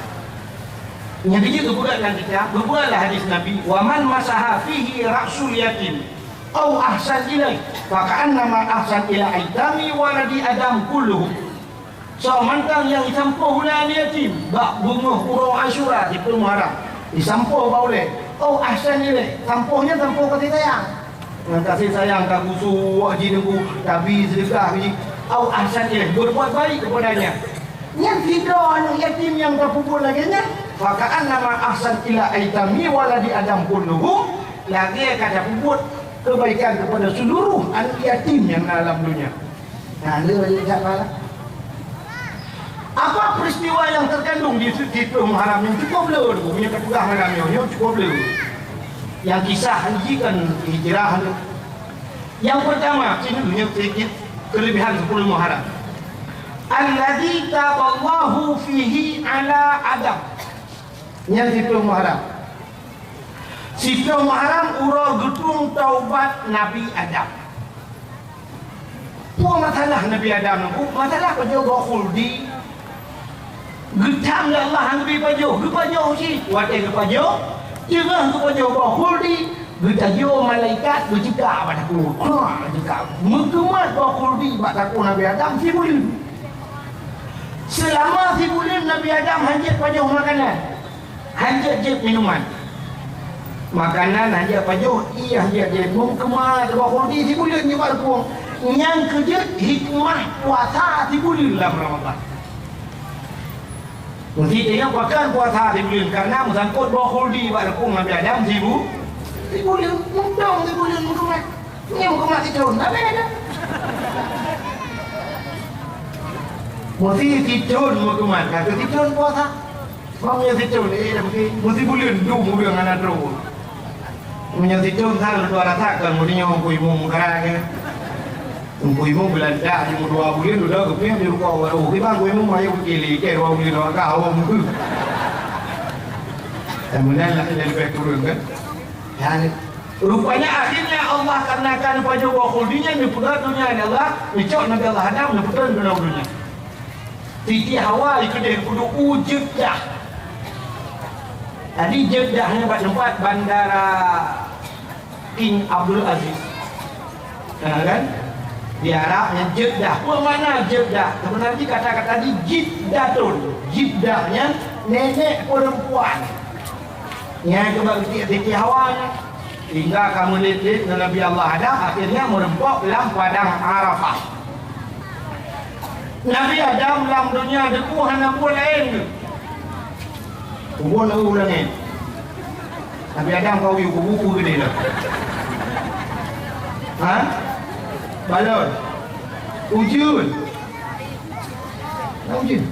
Nyang keujeuet geupeugah lam kitab, geupeugah lam hadis Nabi, "Wa man masaha fihi ra'sul yatim, au ahsan ilaih, fa ka'annama ahsan ila aitami waladi Adam kulluhum." Soe mantong nyang jisampôh ulée aneuk yatim bak beungoh uroe Asyura, siplôh Muharram, jisampôh bak ulée, "Au ahsan ilaih," sampôh nyan sampôh kasih sayang. Ngon kasih sayang ka gusok jih teungku, tabi seudeukah jih, "Au ahsan ilaih," berbuat baik kepadanya. Nyan sidroe aneuk yatim nyang tapeubuet lagée nyan, "Fa ka'annama ahsan ila aitami waladi Adam kulluhum," lagée ka tapeubuet kebaikan kepada seluruh aneuk yatim nyang na lam donya. Nah, le balik dak malam. Apa peristiwa yang terkandung di siplôh Muharram nyang cukup le, nyang ka peugah malam nyoe, nyoe cukup le. Nyang kisah jih kan hijrah tu. Nyang pertama, sinoe nyoe sedikit kelebihan siplôh Muharram. Alladzi taballahu fihi ala Adam. Nyan siplôh Muharram. Siplôh Muharram uroe geutueng taubat Nabi Adam. Peue masalah Nabi Adam nyoe? Masalah pajoh boh khuldi. Geutam lé Allah han geubri pajoh, geupajoh cit. Watée geupajoh, teungoh geupajoh boh khuldi, geutajoe malaikat geuceukak bak takue. Krak, geuceukak. Meukeumat boh khuldi bak takue Nabi Adam sibuleuen. Seulama sibuleuen Nabi Adam han jeuet pajoh makanan. Han jeuet jép minuman. Makanan han jeuet pajoh, ié han jeuet jép. Meukeumat boh khuldi sibuleuen nibak rukueng. Nyang keujeuet hikmah puasa sibuleuen lam Ramadhan. Meusti teuingat pakon puasa sibuleuen, karena meusangkot boh khuldi bak rukueng Nabi Adam sibu-, sibuleuen, mudong sibuleuen meukeumat. Nyoe meukeumat sithon, tapi ada. Meusti sithon meukeumat, ka keu sithon puasa. Bang nyang sithon, eh, dah meusti, meusti buleuen dum ureueng hana droe. Meunyoe sithon sal dua rasa kan, meunyoe ku imum meukarang, eh. Teungku Imum beulantak jimeuet dua buleuen, dudoe geupiôh di rukoh awak. Oh, kiban Teungku Imum, ayo keu kili, keu dua buleuen awak ka awak meukeue. Dan meunan lah, dia lebih kurang kan. Ya, rupanya akhirnya Allah karena kan pajoh boh khuldi nyan neupeugah dunia ni Allah, neucok Nabi Allah Adam neupeugah dunia dunia. Siti Hawa ikeudeh kudu u Jeddah. Jadi Jeddah nyan bak teumpat bandara King Abdul Aziz. Nah, kan? Di Arab nyan Jeddah. Peue makna Jeddah? Sebenarnya kata-kata di Jiddatun. Jiddah nyan nenek perempuan. Nyan keuh bak Siti Hawa nyan. Hingga ka meulet-let ngon Nabi Allah Adam, akhirnya meureumpok lam padang Arafah. Nabi Adam lam dunia deuku hana buet laén geuh. Ubon lam langét. Nabi Adam ka uyuek kubu-kubu geude dah. Ha? Balon. Ujeuen. Na ujeuen.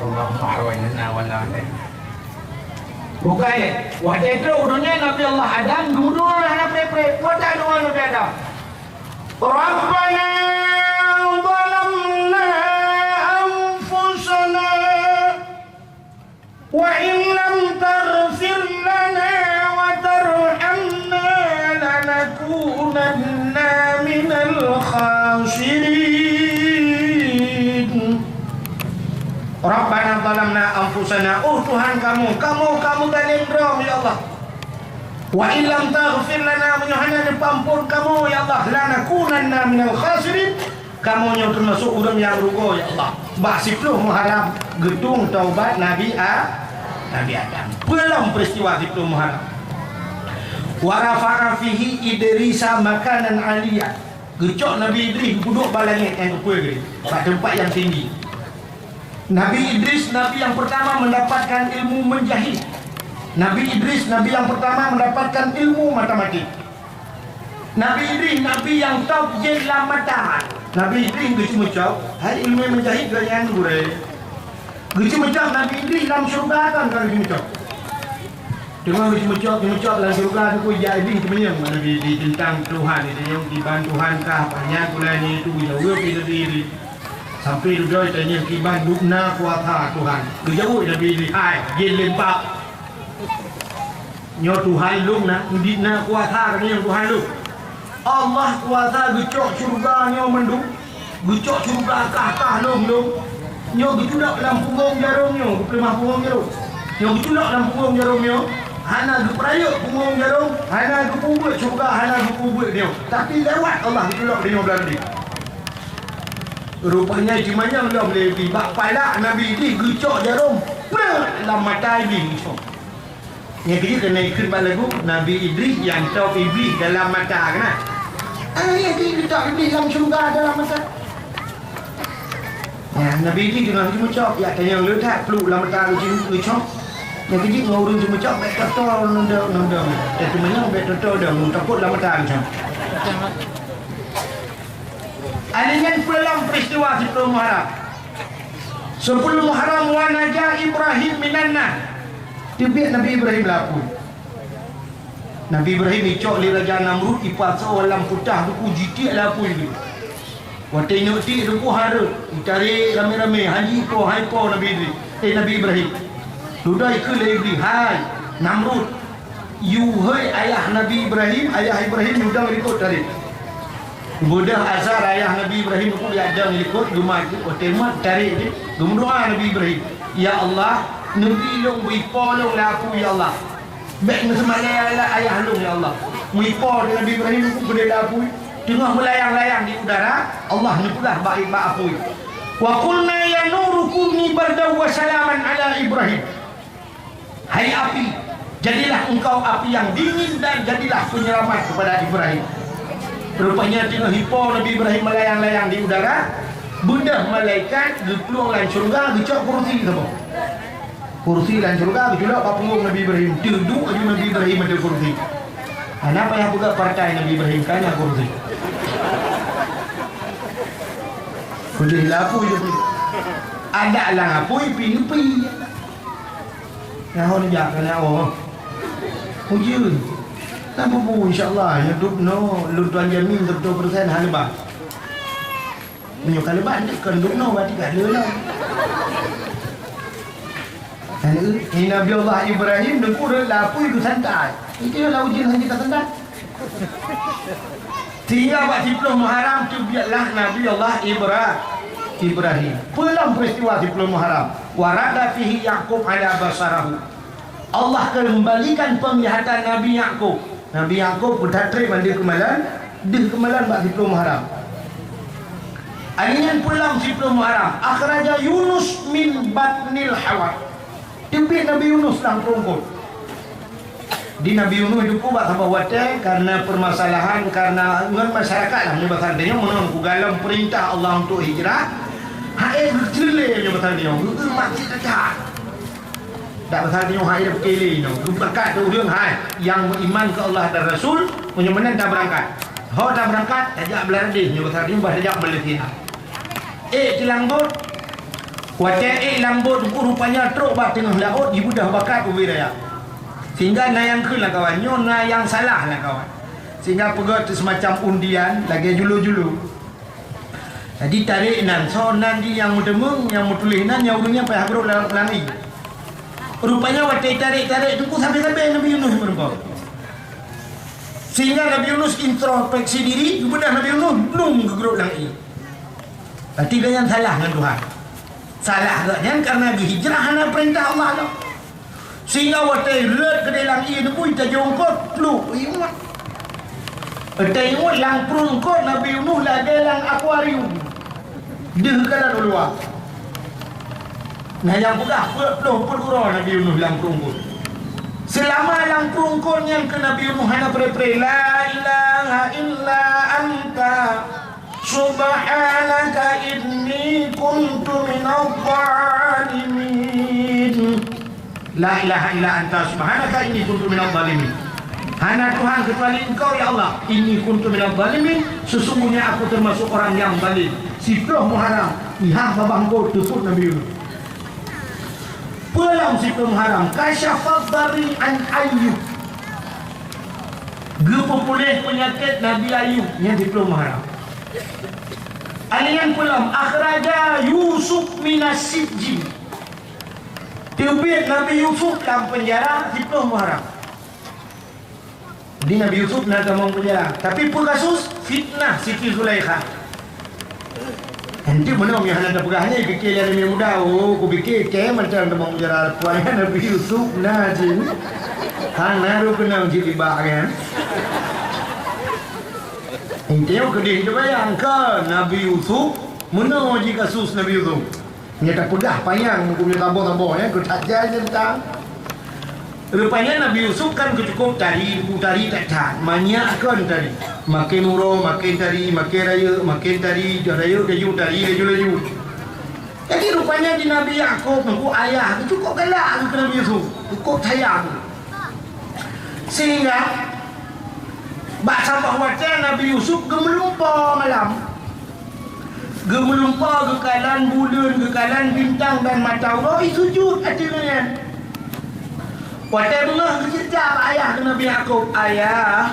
Allahumma hawalna wala. Bukai, watée trok u donya Nabi Allah Adam geumeudoá hana pré-pré. Peue doá Nabi Adam? Rabbana zalamna anfusana wa in lam taghfir lana wa tarhamna lanakunanna minal khasirin. Rabbana zalamna anfusana, oh Tuhan kamoe, kamoe, kamoe zalém droe, ya Allah. Wa illam taghfir lana, meunyoe hana neupeuamphon kamoe, ya Allah, lanakunanna minal khasirin, kamoe nyoe teumasok ureuëng nyang rugoe, ya Allah. Bak siploh Muharram geutueng taubat Nabi A-, Nabi Adam. Peulom peristiwa siploh Muharram. Wa rafa'a fihi Idrisa makanan aliyya. Geucok Nabi Idris geupeuduek bak langét nyang geupeue geuh, bak teumpat nyang tinggi. Nabi Idris nabi yang pertama mendapatkan ilmu menjahit. Nabi Idris nabi yang pertama mendapatkan ilmu matematik. Nabi Idris nabi yang top jeuet lam mata. Nabi Idris geucok-cok, hai ilmu menjahit geuh nyan gurée. Geucok-cok Nabi Idris lam syeuruga kan ka geucok. Teuma geucok-cok, geucok lam syeuruga tu ku jak Idris teumanyong Nabi Idris teuntang Tuhan, geutanyoe kiban Tuhan kah, pajan pula ni tu geujaweub Nabi Idris. Sampai dudoe tanyong kiban dubna kuasa Tuhan. Geujaweueb Nabi Idris, hai, jén leumpah. Nyoe Tuhan lôn na, dubna kuasa nyoe Tuhan lôn. Allah kuasa geucok syeuruga nyoe mandum, geucok syeuruga kah-kah lôn-lôn. Nyoe geuculok lam punggong jarôm nyoe, geupeuleumah punggong jarôm. Nyoe geuculok lam punggong jarôm nyoe, hana geupeurayeuk punggong jarôm, hana geupeubuet syeuruga, hana geupeubuet nyoe. Tapi lewat Allah geuculok di nyoe beulandeh. Rupanya jimanyong lom lé Iblis. Bak palak Nabi Idris geucok jarôm, pleuet lam mata Iblis geucok. Nyang keujeuet keuneuk ikheun bak lagu, Nabi Idris nyang top Iblis dalam mata keunan. Ah, nyang keujeuet geucok Iblis lam syeuruga dalam mata. Nah, Nabi Idris teungoh jimeucok, jak tanyong le that, pleuet lam mata geucok. Nyang keujeuet ngon ureuëng jimeucok, bèk toto nonda-nonda. Eh, teumanyong bèk toto dong, takot lam mata geucok. Alèh nyan peulom peristiwa siploh Muharram. Siploh Muharram wa naja Ibrahim minan nar. Teubiet Nabi Ibrahim lam apui. Nabi Ibrahim icok lé Raja Namrud, ipasoe lam peutah teungku jitiek lam apui geuh. Watèe inong tiek teungku hareuet, itarek ramé-ramé, han jipo, han jipo Nabi Idris, eh, Nabi Ibrahim. Dudoe ikheun lé Iblis, "Hai Namrud, yue hôi ayah Nabi Ibrahim, ayah Ibrahim yue dong likot tarek." Beudôh asar ayah Nabi Ibrahim teungku jak dong likot, geumat, watèe mat tarek jih, geumeudoa Nabi Ibrahim, "Ya Allah, neubi lôn beuipo lôn lam apui, ya Allah." Bèk neuseumalèe ayah lôn, ya Allah. Meuipo di Nabi Ibrahim, ku keudéh lam apui. Teungoh meulayang-layang di udara, Allah neupeugah bak, bak apui, "Wa qulna ya nuru kuni bardan wa salaman ala Ibrahim." Hai api, jadilah engkau api yang dingin dan jadilah penyelamat kepada Ibrahim. Rupanya teungoh ipo Nabi Ibrahim meulayang-layang di udara, beudôh malaikat geuplueng lam syeuruga geucok kursi saboh. Kursi lam syeuruga geuculok bak punggong Nabi Ibrahim. Teuduek aju Nabi Ibrahim ateueh kursi. Hana payah peugah partai Nabi Ibrahim, ka na kursi. Kursi lam apui je. Adak lam apui pi neupi. Nyan ho neujak ka nyan ho. Ujeuen. Lam bubu, insya Allah, nyoe dub noe, lôn tuan jamin seratus persen hana leubah. Meunyoe ka leubah, nyoe kon dub noe, berarti ka le lom. Hana, eh, Nabi Allah Ibrahim, deungon lapui geusantai. Itu lah ujian hana ka santai. Sehingga bak siploh Muharram teubietlah Nabi Allah Ibra-, Ibrahim. Peue lom peristiwa siploh Muharram? Warada fihi Yakub ala basarahu. Allah kembalikan penglihatan Nabi Yakub. Nabi Yakub geutatri mandum keumalan, deuh keumalan bak siploh Muharram. Alinyan peue lom siploh Muharram, akhraja Yunus min batnil hawat. Teubiet Nabi Yunus lam peurungkot. Di Nabi Yunus jipeubuet bak saboh watée karena permasalahan, karena ngon masyarakat lah, meunyoe basa tanyoe meunan, ku galom perintah Allah untuk hijrah. Hai geucele meunyoe basa tanyoe, geueu mak cit that. Dak basa tanyoe hai dak peukeuli nyoe. Geupeugah keu ureuëng hai nyang meuiman keu Allah dan Rasul, meunyoe meunan tabeurangkat. Ho tabeurangkat, tajak Beuladeh, meunyoe basa tanyoe bah tajak Malaysia. Ék cit lam bot. Watée ék lam bot, rupanya trok bak teungoh laôt, jibeudôh bakat ubé raya. Sehingga na nyang kheun lam kawan, nyoe na nyang salah lam kawan. Sehingga peugét semacam undian lagée julu-julu. Jadi tarek nan, soe nan jih nyang meuteumeung, nyang meutuléh nan, nyang ureuëng nyan payah brok lam, lam ié. Rupanya watée tarek-tarek teungku sabe-sabe Nabi Yunus meureumpok. Sehingga Nabi Yunus introspeksi diri, geubeudôh Nabi Yunus blum geugrok lam ié. Berarti gobnyan salah ngon Tuhan. Salah gobnyan karena geuhijrah hana peurintah Allah lom. Sehingga watée rhot keudeh lam ié neubui tajongkot pluek ingat. Tajongkot lam peurungkot Nabi Yunus lagée lam akuarium. Deuh kalon u luwa. Na nyang peugah peuet ploh peuet uroe Nabi Yunus lam peurungkot. Seulama lam peurungkot nyan keu Nabi Yunus hana pre-pre, "La ilaha illa anta subhanaka inni kuntu minadh dhalimin." "La ilaha illa anta subhanaka inni kuntu minadh dhalimin." Hana Tuhan kecuali Engkau, ya Allah. "Inni kuntu minadh dhalimin." Sesungguhnya aku termasuk orang yang zalim. Siploh Muharram, ihah babah eungkôt teupot Nabi Yunus. Peue lom siploh Muharram, kasyafadh dharri an Ayyub. Geupeupuléh peunyakét Nabi Ayub nyan siploh Muharram. Alinyan peue lom, akhraja Yusuf minas sijjin. Teubiet Nabi Yusuf lam peunjara siploh Muharram. Di Nabi Yusuf na tamong peunjara, tapi peue kasus? Fitnah Siti Zulaikha. Enti meunan nyang hana tapeugah nyan, pike lé aneuk muda, "Oh, kupike kèe mantong tamong peunjara." Peue Nabi Yusuf na jih. Hana rôh keunong jih ibak kan. Enti nyoe keudeh teubayang kan Nabi Yusuf, meunoe jih kasus Nabi Yusuf. Nyoe tapeugah panyang, meunyoe saboh-saboh nyan keu that jai teuntang. Rupanya Nabi Yusuf kan keucukôp tari, teupeu tari that-that. Manyak kon tari. Maken uroe, maken tari, maken rayeuk, maken tari, rayeuk laju tari, laju-laju. Jadi rupanya di Nabi Yakub nyan, ayah, keucukôp galak keu Nabi Yusuf. Cukôp sayang. Sehingga bak saboh watèe Nabi Yusuf geumeulumpoe malam. Geumeulumpoe geukalon buleuen, geukalon bintang dan mata uroe, sujud ateueh nyan. Watèe beungoh geuceurita bak ayah keu Nabi Yakub, "Ayah,"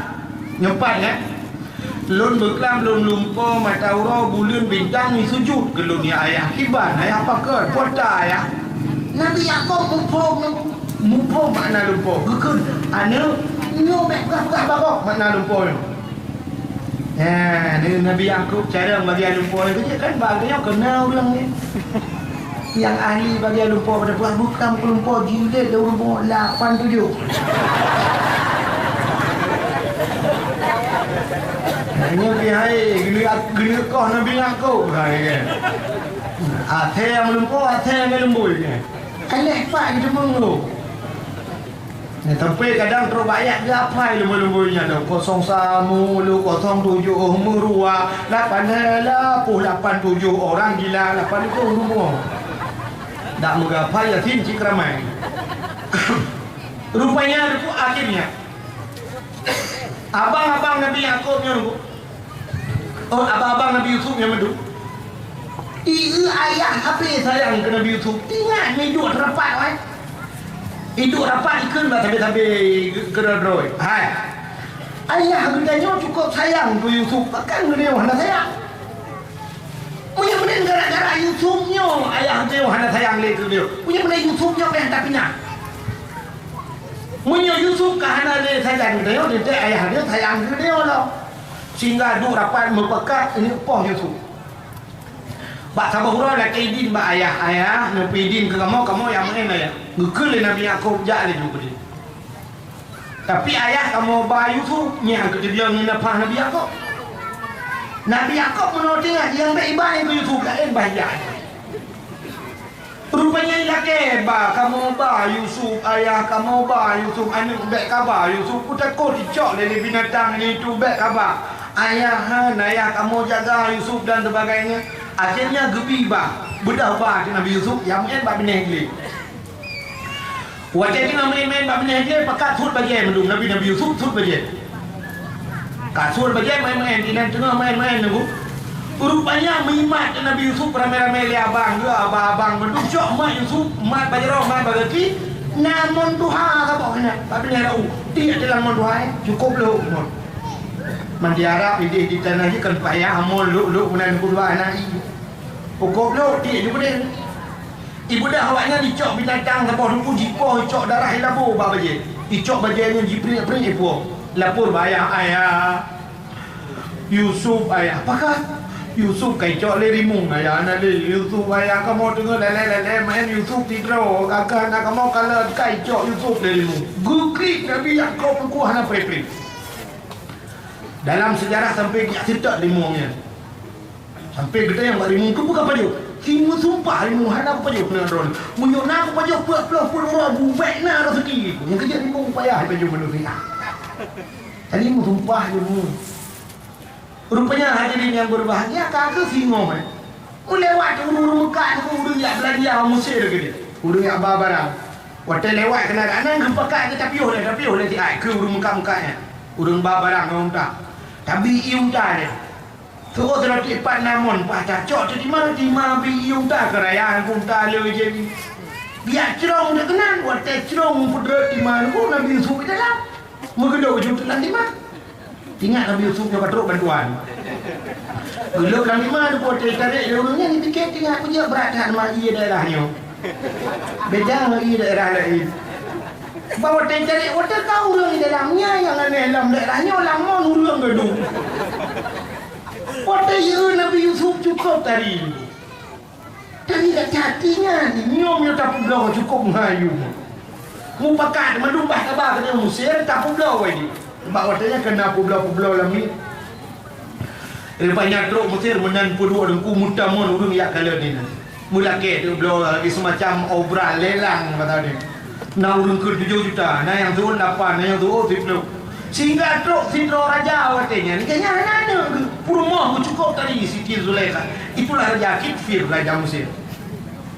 nyoe pat nyan, "lôn beuklam lôn lumpoe mata uroe, buleuen, bintang, sujud keu lôn, ya ayah." "Kiban ayah, pakon? Peue ata ayah?" Nabi Yakub muphom, muphom makna lumpoe. Geukheun, "Aneuk, nyoe bèk peugah-peugah bagoe makna lumpoe nyoe." Nah, ni Nabi Yakub carông bagian lumpoe nyoe, kan bak nyoe keunan ureueng ni. Nyang ahli bagian lumpoe pada peugah, "Bukon keu lumpoe jilid daun lumpoe lapan tujoh." Nah, nyoe pih hai, geuneuk, geuneuk koh Nabi Yakub, hai kan. Asèe nyang lumpoe, asèe nyang leumbôi kan. Alah pat geuteumong lom. Nah, sampai kadang trok bak ayah geuhafai leumbôi-leumbôi nyan, kosong sa mulu, kosong tujoh meurua, lapan lapôh lapan tujoh orang gila, lapan ikô rumoh. Dak meuhafai Yasin cit keuramai. Rupanya, akhirnya, abang-abang Nabi Yakub nyan, Oh, abang-abang Nabi Yusuf nyang mandum. Ieu ayah hana sayang keu Nabi Yusuf. Ingat, iduek rapat, wai. Iduek rapat ikheun bak sabe-sabe keudroe-droe. Hai. Ayah geutanyoe cukup sayang keu Yusuf, pakon geutanyoe hana sayang? Meunyoe meunan gara-gara Yusuf nyoe ayah geutanyoe hana sayang lé keu geutanyoe, meunyoe meunan Yusuf nyoe payah tapinah. Meunyoe Yusuf ka hana lé sayang geutanyoe, teuntèe ayah geutanyoe sayang keu geutanyoe lom. Sehingga duek rapat meupakat keu poh Yusuf. Bak saboh uroe lakèe idin bak ayah, "Ayah, neupeuidin keu kamoe, kamoe jak meu'en, Ayah." Geukheun lé Nabi Yakub, "Jak laju keudéh." Tapi ayah kamoe ba Yusuf, nyan keuh teubilang ngon nafah Nabi Yakub. Nabi Yakub meunoe teungoh nyang bèk iba keu Yusuf, laén bah jak. Rupanya ilakèe ba, "Kamoe ba Yusuf, ayah, kamoe ba Yusuf, aneuk bèk kaba Yusuf, kutakot icok lé binatang nyan itu, bèk kaba. Ayah, han, ayah, kamoe jaga Yusuf dan sebagainya." Akhirnya geubi ba, beudôh ba keu Nabi Yusuf, nyang meu'en bak binéh glé. Watèe teungoh meu'en-meu'en bak binéh glé, pakat sut bajèe mandum, Nabi, Nabi Yusuf sut bajèe. Ka sut bajèe meu'en-meu'en, inan teungoh meu'en-meu'en nunggu. Rupanya meuimat Nabi Yusuf ramé-ramé lé abang geuh, abang-abang mandum cok mat Yusuf, mat bak jaroe, mat bak gaki, na mon tuha saboh inan, bak binéh rau. Tiek teulang mon tuha, eh, cukup lhok mon. Man di Arab idéh di tanoh jih kon payah mon lhok-lhok meunan nunggu dua anak i. Cukup lhok, tiek ju keudéh. Ibeudôh awaknyan icok binatang saboh teungku jipoh, icok darah ilabô bak bajèe. Icok bajèe nyan jipriek-priek ipuwoe. Lapor bak ayah, "Ayah, Yusuf, ayah." "Pakon?" "Yusuf ka icok lé rimueng, ayah, hana lé. Yusuf, ayah, kamoe teungoh lalèe-lalèe meu'en Yusuf sidroe, kakeuh na kamoe kalon ka icok Yusuf lé rimueng." Geuklik Nabi Yakub teungku hana preh-preh. Dalam seujarah sampai geujak seutôt rimueng nyan. Sampai geutanyoe bak rimueng keupeue kapajoh. Rimueng sumpah, rimueng hana kapajoh keunan droe. Meunyoe na kapajoh peuet ploh peuet uroe, bubèk na raseuki. Nyang keujeuet rimueng payah ipajoh manusia. Rimueng sumpah rimueng. Rupanya hadirin yang berbahagia, ka keuh singoh, eh. Meulewat ureueng-ureueng Mekah nyoe, ureueng jak beulanja u Mesir keudéh. Ureueng jak ba barang. Watèe lewat keunan, aneuk geupakat geuh tapiôh lé, tapiôh lé siat keu ureueng Mekah-Mekah nyan. Ureueng ba barang ngon unta. Tabi ié unta nyan. Seuôt sidroe tiep pat na mon, paih tacok teuk tima, tima bi ié unta keu raya, unta le jih. Biak crông teuk keunan, watèe crông peudrot tima nyoe, Nabi Yusuf di dalam. Meugeudok ju teuk lam tima. Ingat Nabi Yusuf nyoe ka trok bantuan. Geulok lam tima, watèe tarek lé ureueng nyan, jipike ingat peue jeuet brat that ma ié daerah nyoe. Beda ngon ié daerah laén. Bah watèe tarek, watèe ka ureueng di dalam nyan nyang aneh lam daerah nyoe, lam mon ureueng geuduek. Watèe ié Nabi Yusuf cukôp tari. Tapi gata hati nyan, nyoe meunyoe tapeubloe cukôp meuhayu. Mupakat mandum bah kaba keuneuk Mesir tapeubloe wai jih. Bak watèe nyan keuneuk peubloe-peubloe lam miet. Leupah nyan trok Mesir meunan peuduek teungku meutamon ureueng jak kalon inan. Meulakèe teubloe lagèe seumacam obral lelang mata deh. Na ureueng keu tujoh juta, na nyang seuôt lapan, na nyang seuôt siplôh. Sehingga trok sidroe raja watèe nyan, gobnyan hana aneuk geuh, peurumoh geuh cukôp tadi Siti Zulaikha. Itulah Raja Kitfir, raja Mesir.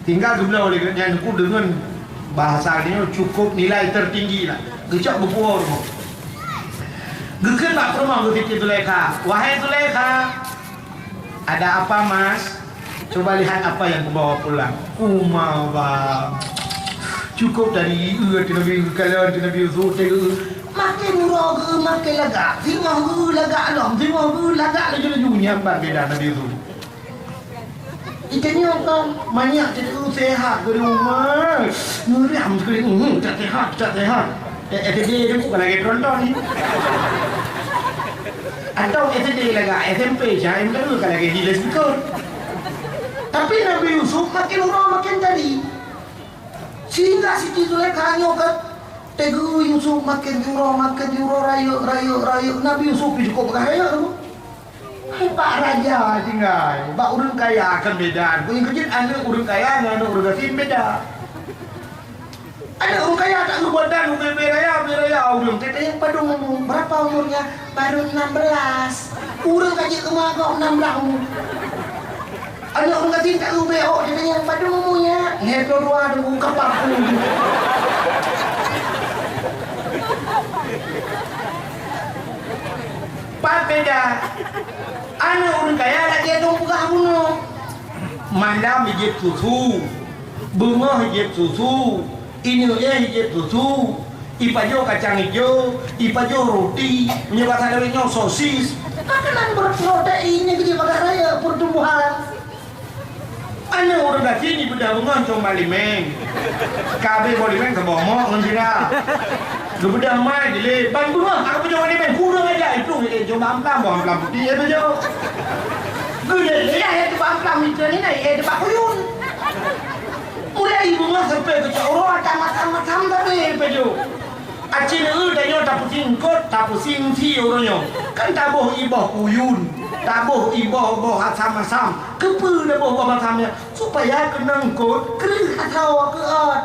Sehingga geubloe lé gobnyan teungku deungon bahasa nyoe cukôp nilai tertinggi lah. Geucok geupuwoe rumoh. Geukheun bak peurumoh geuh Siti Zulaikha, "Wahai Zulaikha, ada apa, Mas? Coba lihat apa yang kubawa pulang." Uma ba. Cukôp tadi ié teuh Nabi geukalon teuh Nabi Yusuf teuh. Makin uroe geuh makin lagak. Singoh geuh lagak lom, singoh geuh lagak laju-laju, nyan ban beda Nabi Yusuf. Ita nyoe kan manyak teuh sehat geuh di rumah. Ngeuram sekali, hmm, tak sehat, tak sehat. Eh, S D tu bukan lagi tronton ni. Atau S D lagak, S M P, S M P bukan lagi di les betul. Tapi Nabi Yusuf makin uroe makin tadi. Sehingga Siti Zulaikha nyoe kan, teugeu Yusuf makin uroe makin uroe rayeuk, rayeuk, rayeuk. Nabi Yusuf pih cukôp rayeuk tu. Hai bak raja tinggai, bak ureueng kaya akan beda. Nyang keujeuet aneuk ureueng kaya ngon aneuk ureueng gasien beda. Aneuk ureueng kaya tak geuboh dan ubé-ubé raya, ubé raya ureueng. Teuntèe nyang padum umu, berapa umurnya? Baru enam belas. Ureueng ka jeuet keu magok enam belas umu. Aneuk ureueng gasien tak geuubé ôk, teuntèe nyang padum umu nyan? Lhèe ploh dua teungku, ka papu. Pat beda. Aneuk ureueng kaya lagèe dong peugah bunoe. Malam jieb susu, beungoh jieb susu, ineuk éh jieb susu, Ipajoh kacang ijo, ipajoh roti, meunyoe basa lawét nyoe sosis. Makanan berprotein nyang jeuet bak raya pertumbuhan. Aneuk ureueng gasien ibeudôh beungoh cong bak limeng. Ka abéh boh limeng, ka boh mok ngon sira. Geubeudôh mai dilé, ban beungoh ka geupajoh bak limeng, kurang aja, iplueng, eh, cong bak amplam, boh amplam putéh, eh, pajoh. Geulé-lé, eh, teuh bak amplam, ikan ini, eh, teuh bak kuyun. Mulai beungoh sampai keucok uroe, macam-macam, macam tapi, eh, pajoh. Aci neu tanyoe tapeusieng eungkôt, tapeusieng sie uroe nyoe. Kan taboh iboh kuyun, taboh iboh boh asam-asam. Keupeue taboh boh asam nyan? Supaya keunong eungkôt kreueh asoe keu ôt.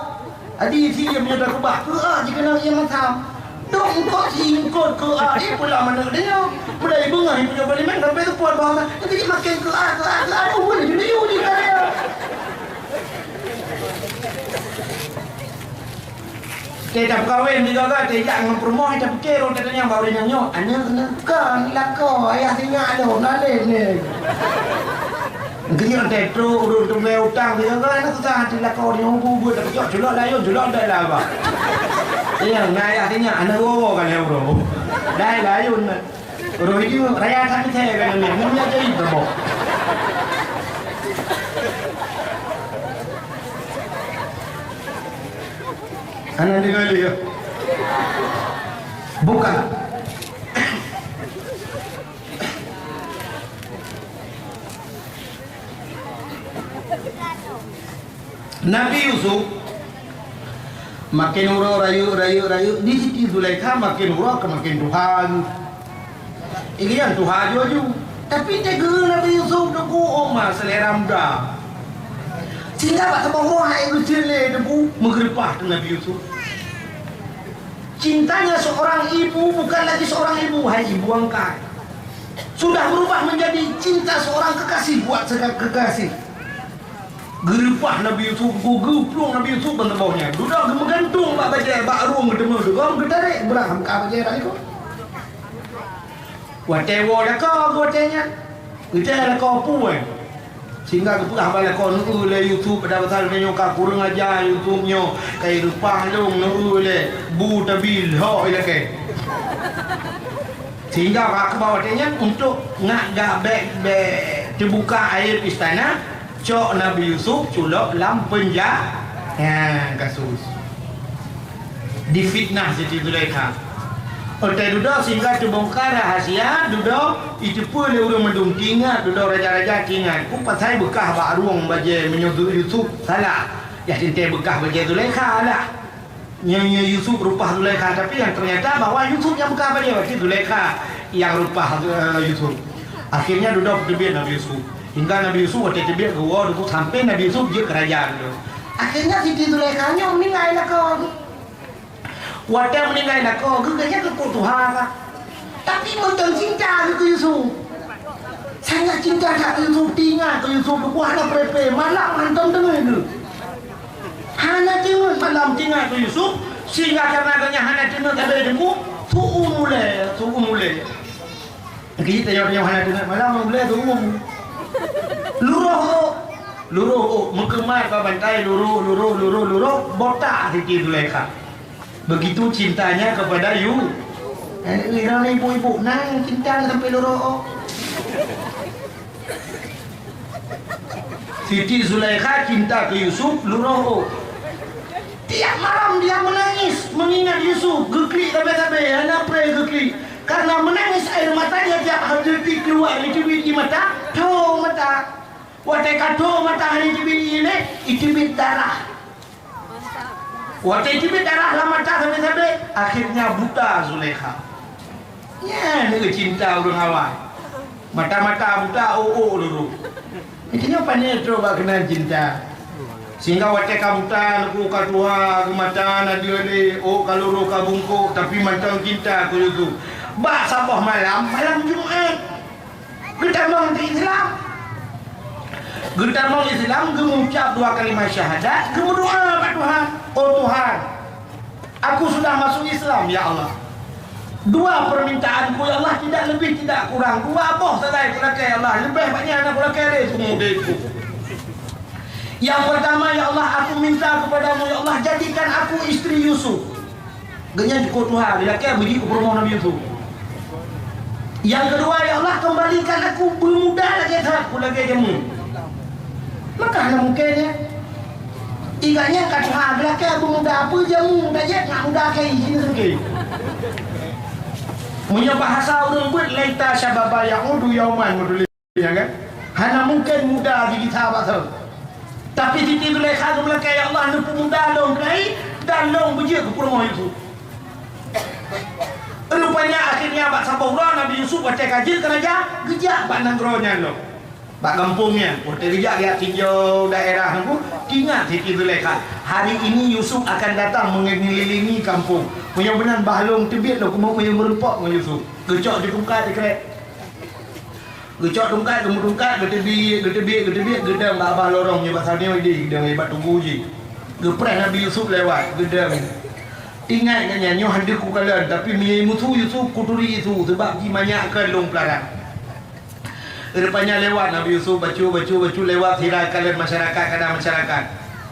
Adi sie meunyoe takeubah keu ôt jikeunong ié masam. Dong eungkôt sie eungkôt keu ôt, eh, pula manök tanyoe. Meudai beungoh ipujoe bak limeng sampai teupot boh asam. Jadi makin keu ôt, keu ôt, keu ôt. Oh, boleh jadi yue di karya. Tée tapeukawen sigoe-goe, tée jak ngon peurumoh, tapike rot tanyong bak ureueng nyoe, "Aneuk, aneuk, kon lakoe ayah sinyak lôn, na lé nyoe." Geunyoe tée trok ureueng teumé utang sigoe-goe, na susah hati lakoe nyoe, bu-bu tapeucok culok layôn, culok dai laba. Iya, na ayah sinyak, aneuk woe-woe ka lhée uroe. Dai layôn na. Roh idieuh raya that misai ka nyan, nyan jadi saboh. Hana deungoe lé, ya. Bukan. Nabi Yusuf makin uroe rayeuk, rayeuk, rayeuk, di Siti Zulaikha makin uroe ka makin tuha geuh. Ingat tuha aju-aju. Tapi teuka Nabi Yusuf teungku, oh ma, selera muda. Sehingga bak saboh hai geucilée teungku meugeureumpah teuh Nabi Yusuf. Cintanya seorang ibu bukan lagi seorang ibu, hai ibu angkat. Sudah berubah menjadi cinta seorang kekasih buat seka-, kekasih. Geureupah Nabi Yusuf, geu-, geuplueng Nabi Yusuf ban saboh nyan. Dudoe geumeugantung bak bajée, bak rueng geuteumé, geugom geutarek, beurah meuka bajée bak likot. Watée woe lakoe geuh watée nyan, geutée lakoe peue. Sehingga geupeugah bak lakoe, "Neu-eu lé Yusuf, pada pasal meunyoe ka kureueng aja Yusuf nyoe, ka ireupah lôn, neu-eu lé, bu tabi lhok ilakée." Sehingga bak keubah watée nyan untuk ngak gak bék-bék teubuka aéb istana, cok Nabi Yusuf culok lam peunja-, ha, kasus. Difitnah Siti Zulaikha. Watée dudoe sehingga teubongkar rahasia, dudoe iteupeue lé ureuëng mandum, tingat dudoe raja-raja tingat. Peue pasai beukah bak rueng bajée meunyoe Yusuf salah, yah teuntée beukah bajée Zulaikha lah. Nyoe, nyoe Yusuf reupah Zulaikha, tapi nyang ternyata bahwa Yusuf nyang beukah bajée, berarti Zulaikha nyang reupah, eh, Yusuf. Akhirnya dudoe peuteubiet Nabi Yusuf. Hingga Nabi Yusuf watée teubiet geuwoe, sampai Nabi Yusuf jeuet keu raja dudoe. Akhirnya Siti Zulaikha nyoe meuninggai lakoe geuh. Watée meuninggai lakoe geuh, geuhnyan keupeue tuha ka. Tapi mantong cinta geuh keu Yusuf. Sangat cinta that keu Yusuf, tingat keu Yusuf, buah na peurepée, malam hantom deungoe geuh. Hana teungeut malam tingat keu Yusuf, sehingga karena geuhnyan hana teungeut sabe deungoe, su'um ulée, su'um ulée. Keu tanyoe-tanyoe hana teungeut malam, ulée su'um. Luroh ôk, luroh ôk, meukeumat bak bantai, luroh, luroh, luroh, luroh, botak Siti Zulaikha. Begitu cintanya kepada Yu-, eh, ibu-ibu nang cinta sampai luroh ôk. Siti Zulaikha cinta keu Yusuf, luroh ôk. Tiap malam dia menangis mengingat Yusuf, geuklik sabe-sabe, hana preh geuklik. Karena menangis air matanya tiap hari keluar, iteubiet ie mata, tho mata. Watée ka tho mata hana iteubiet ie lé, iteubiet darah. Watée teubiet darah lam mata sabe-sabe, akhirnya buta Zulaikha. Nyan cinta ureuëng awai. Mata-mata buta, ôk-ôk luroh. Nyoe pane trok bak keunan cinta. Sehingga watée ka buta, neuk ka tuha, geumata na deuh lé, ôk ka luroh ka bungkôk, tapi mantong cinta keu Yusuf. Bak saboh malam, malam Jumat. Geutamong di Islam. Geutamong Islam, geumucab dua kalimat syahadat, geumeudoa bak Tuhan, "Oh Tuhan, aku sudah masuk Islam, ya Allah. Dua permintaanku, ya Allah, tidak lebih, tidak kurang. Dua boh sagai kulakée, ya Allah. Leubeh banyak hana kulakée lé seumur udebku. Yang pertama, ya Allah, aku minta kepadamu, ya Allah, jadikan aku istri Yusuf." Gobnyan cukôp tuha, geulakèe beujeuet keu peurumoh Nabi Yusuf. Nyang keudua, "Ya Allah, kembalikan aku beumuda lagèe that, ku lagèe jameun." Maka hana mungken, ya. Iga nyan ka tuha, geulakèe beumuda, peue jameun tajak ngon muda kèe jih seuke. Meunyoe bahasa ureueng beuet, "Laita syababa ya'udu yauman," meutuléh. Ya kan? Hana mungken muda jih gisa bak thôn. Tapi Siti Zulaikha geumeulakèe, "Ya Allah, neupeumuda lôn keuhai dan lôn beujeuet keu peurumoh Yusuf." Rupanya akhirnya bak saboh uroe Nabi Yusuf watèe ka jeuet keu raja, geujak bak nanggroe nyan lom. Bak gampông nyan, watèe geujak, geujak tinjau daerah nyan, ingat Siti Zulaikha, "Hari ini Yusuf akan datang mengelilingi kampung. Meunyoe meunan bah lôn teubiet lôn keumeung meureumpok ngon Yusuf." Geucok di tungkat dikrek. Geucok tungkat, geumeutungkat, geuteubiet, geuteubiet, geuteubiet, geudong bak babah lorong nyoe bak saboh idéh, geudong bak tugu jih. Geupreh Nabi Yusuf lewat, geudong. Ingat geuh nyan, nyoe han deuh kukalon, tapi meunyoe musu Yusuf, kuturi Yusuf, sabab jimanyak keu lôn peularan. Rupanya lewat Nabi Yusuf, bacut, bacut, bacut, lewat sira kalon masyarakat, kadang masyarakat.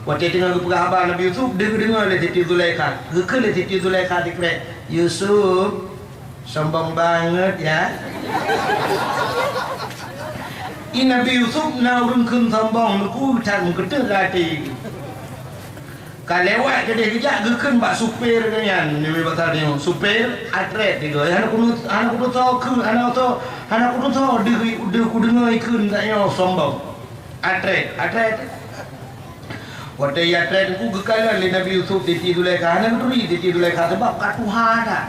Watèe teungoh geupeugah haba Nabi Yusuf, deuh geudeungoe lé Siti Zulaikha. Geukheun lé Siti Zulaikha dikrek, "Yusuf, sombong banget ya." I Nabi Yusuf na ureueng kheun sombong, meuku that meukeuteuek até. Ka lewat keudeh geujak, geukheun bak supir geuhnyan, nibak basa nyoe, "Supir, atrét," digoe. "Hana kudeungoe, hana kudeungoe kheun, hana kudeungoe, hana kudeungoe deuh, deuh kudeungoe ikheun tanyoe sombong. Atrét, atrét." Watèe ia trép teungku geukalon lé Nabi Yusuf Siti Zulaikha, hana geuturi Siti Zulaikha sabab ka tuha that.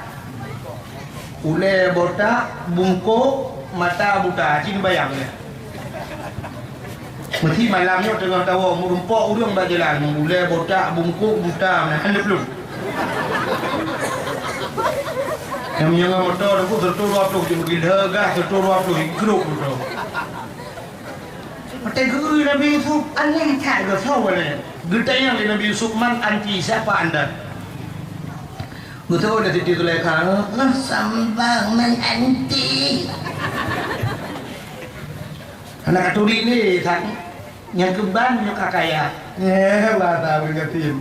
Ulèe botak, bungkôk, mata buta, ci neubayang lé. Meusi malam nyoe teungoh tawoe meureumpok ureueng bak jalan, ulèe botak, bungkôk, buta, meunan hana plueng. Nyang meunyoe ngon moto teungku sireutoh dua ploh, jeuet gila gas sireutoh dua ploh, igrôp moto. Watèe geu-eu Nabi Yusuf, aneh that geusoe lé. Geutanyong lé Nabi Yusuf, "Man anti, siapa anda?" Geusoe lé Siti Zulaikha, "Sombong, man anti." Hana katuri lé, sang. Nyang keuban nyoe ka kaya. Eh, bahasa ureueng gasien.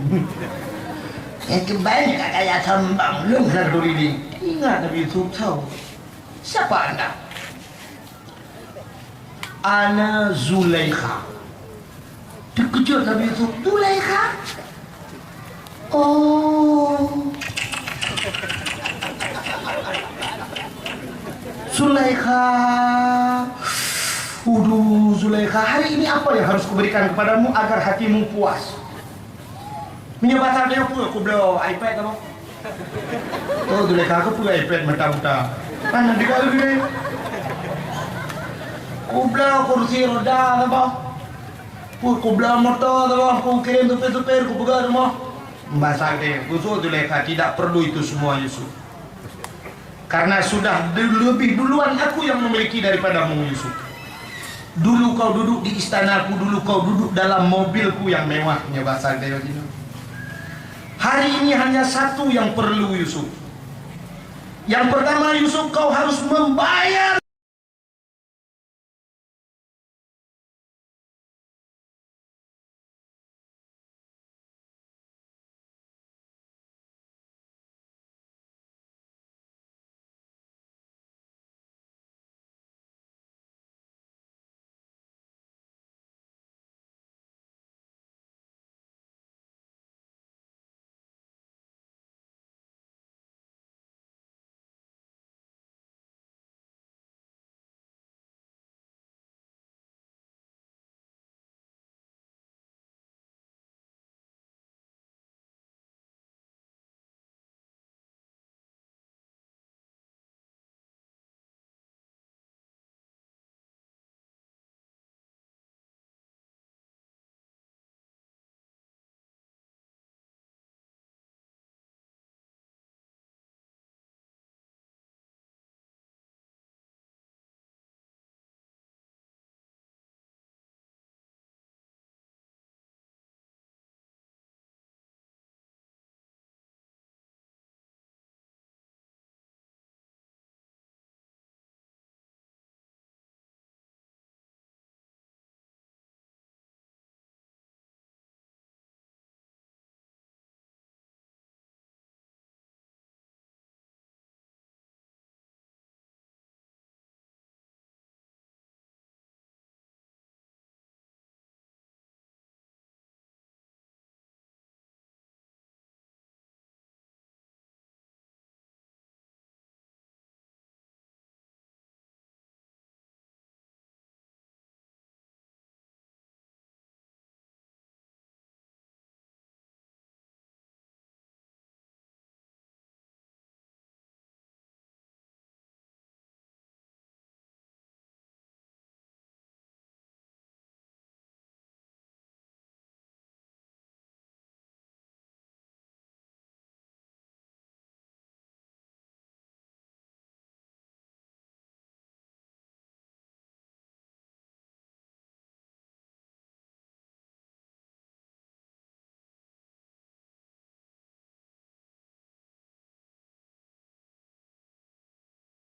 Nyang keuban nyoe ka kaya, sombong. Lôn hana katuri lé. Ingat Nabi Yusuf, soe? Siapa anda? "Ana Zulaikha." Teukeujot Nabi Yusuf, "Zulaikha? Oh. Zulaikha. Waduh, Zulaikha, hari ini apa yang harus kuberikan kepadamu agar hatimu puas?" Meunyoe basa tanyoe peue, kubloe iPad apa? Oh, Zulaikha, keu peue iPad mata buta? Kan di kau gini. Kubloe kursi roda apa? Peue, kubloe moto apa? Kukirém supir-supir, kupeugah rumoh. Basa geutanyoe, khusus Zulaikha, tidak perlu itu semua, Yusuf. Karena sudah du-, lebih duluan aku yang memiliki daripadamu, Yusuf. Dulu kau duduk di istanaku, dulu kau duduk dalam mobilku yang mewah, nyoe basa geutanyoe jinoe. Hari ini hanya satu yang perlu, Yusuf. Yang pertama, Yusuf, kau harus membayar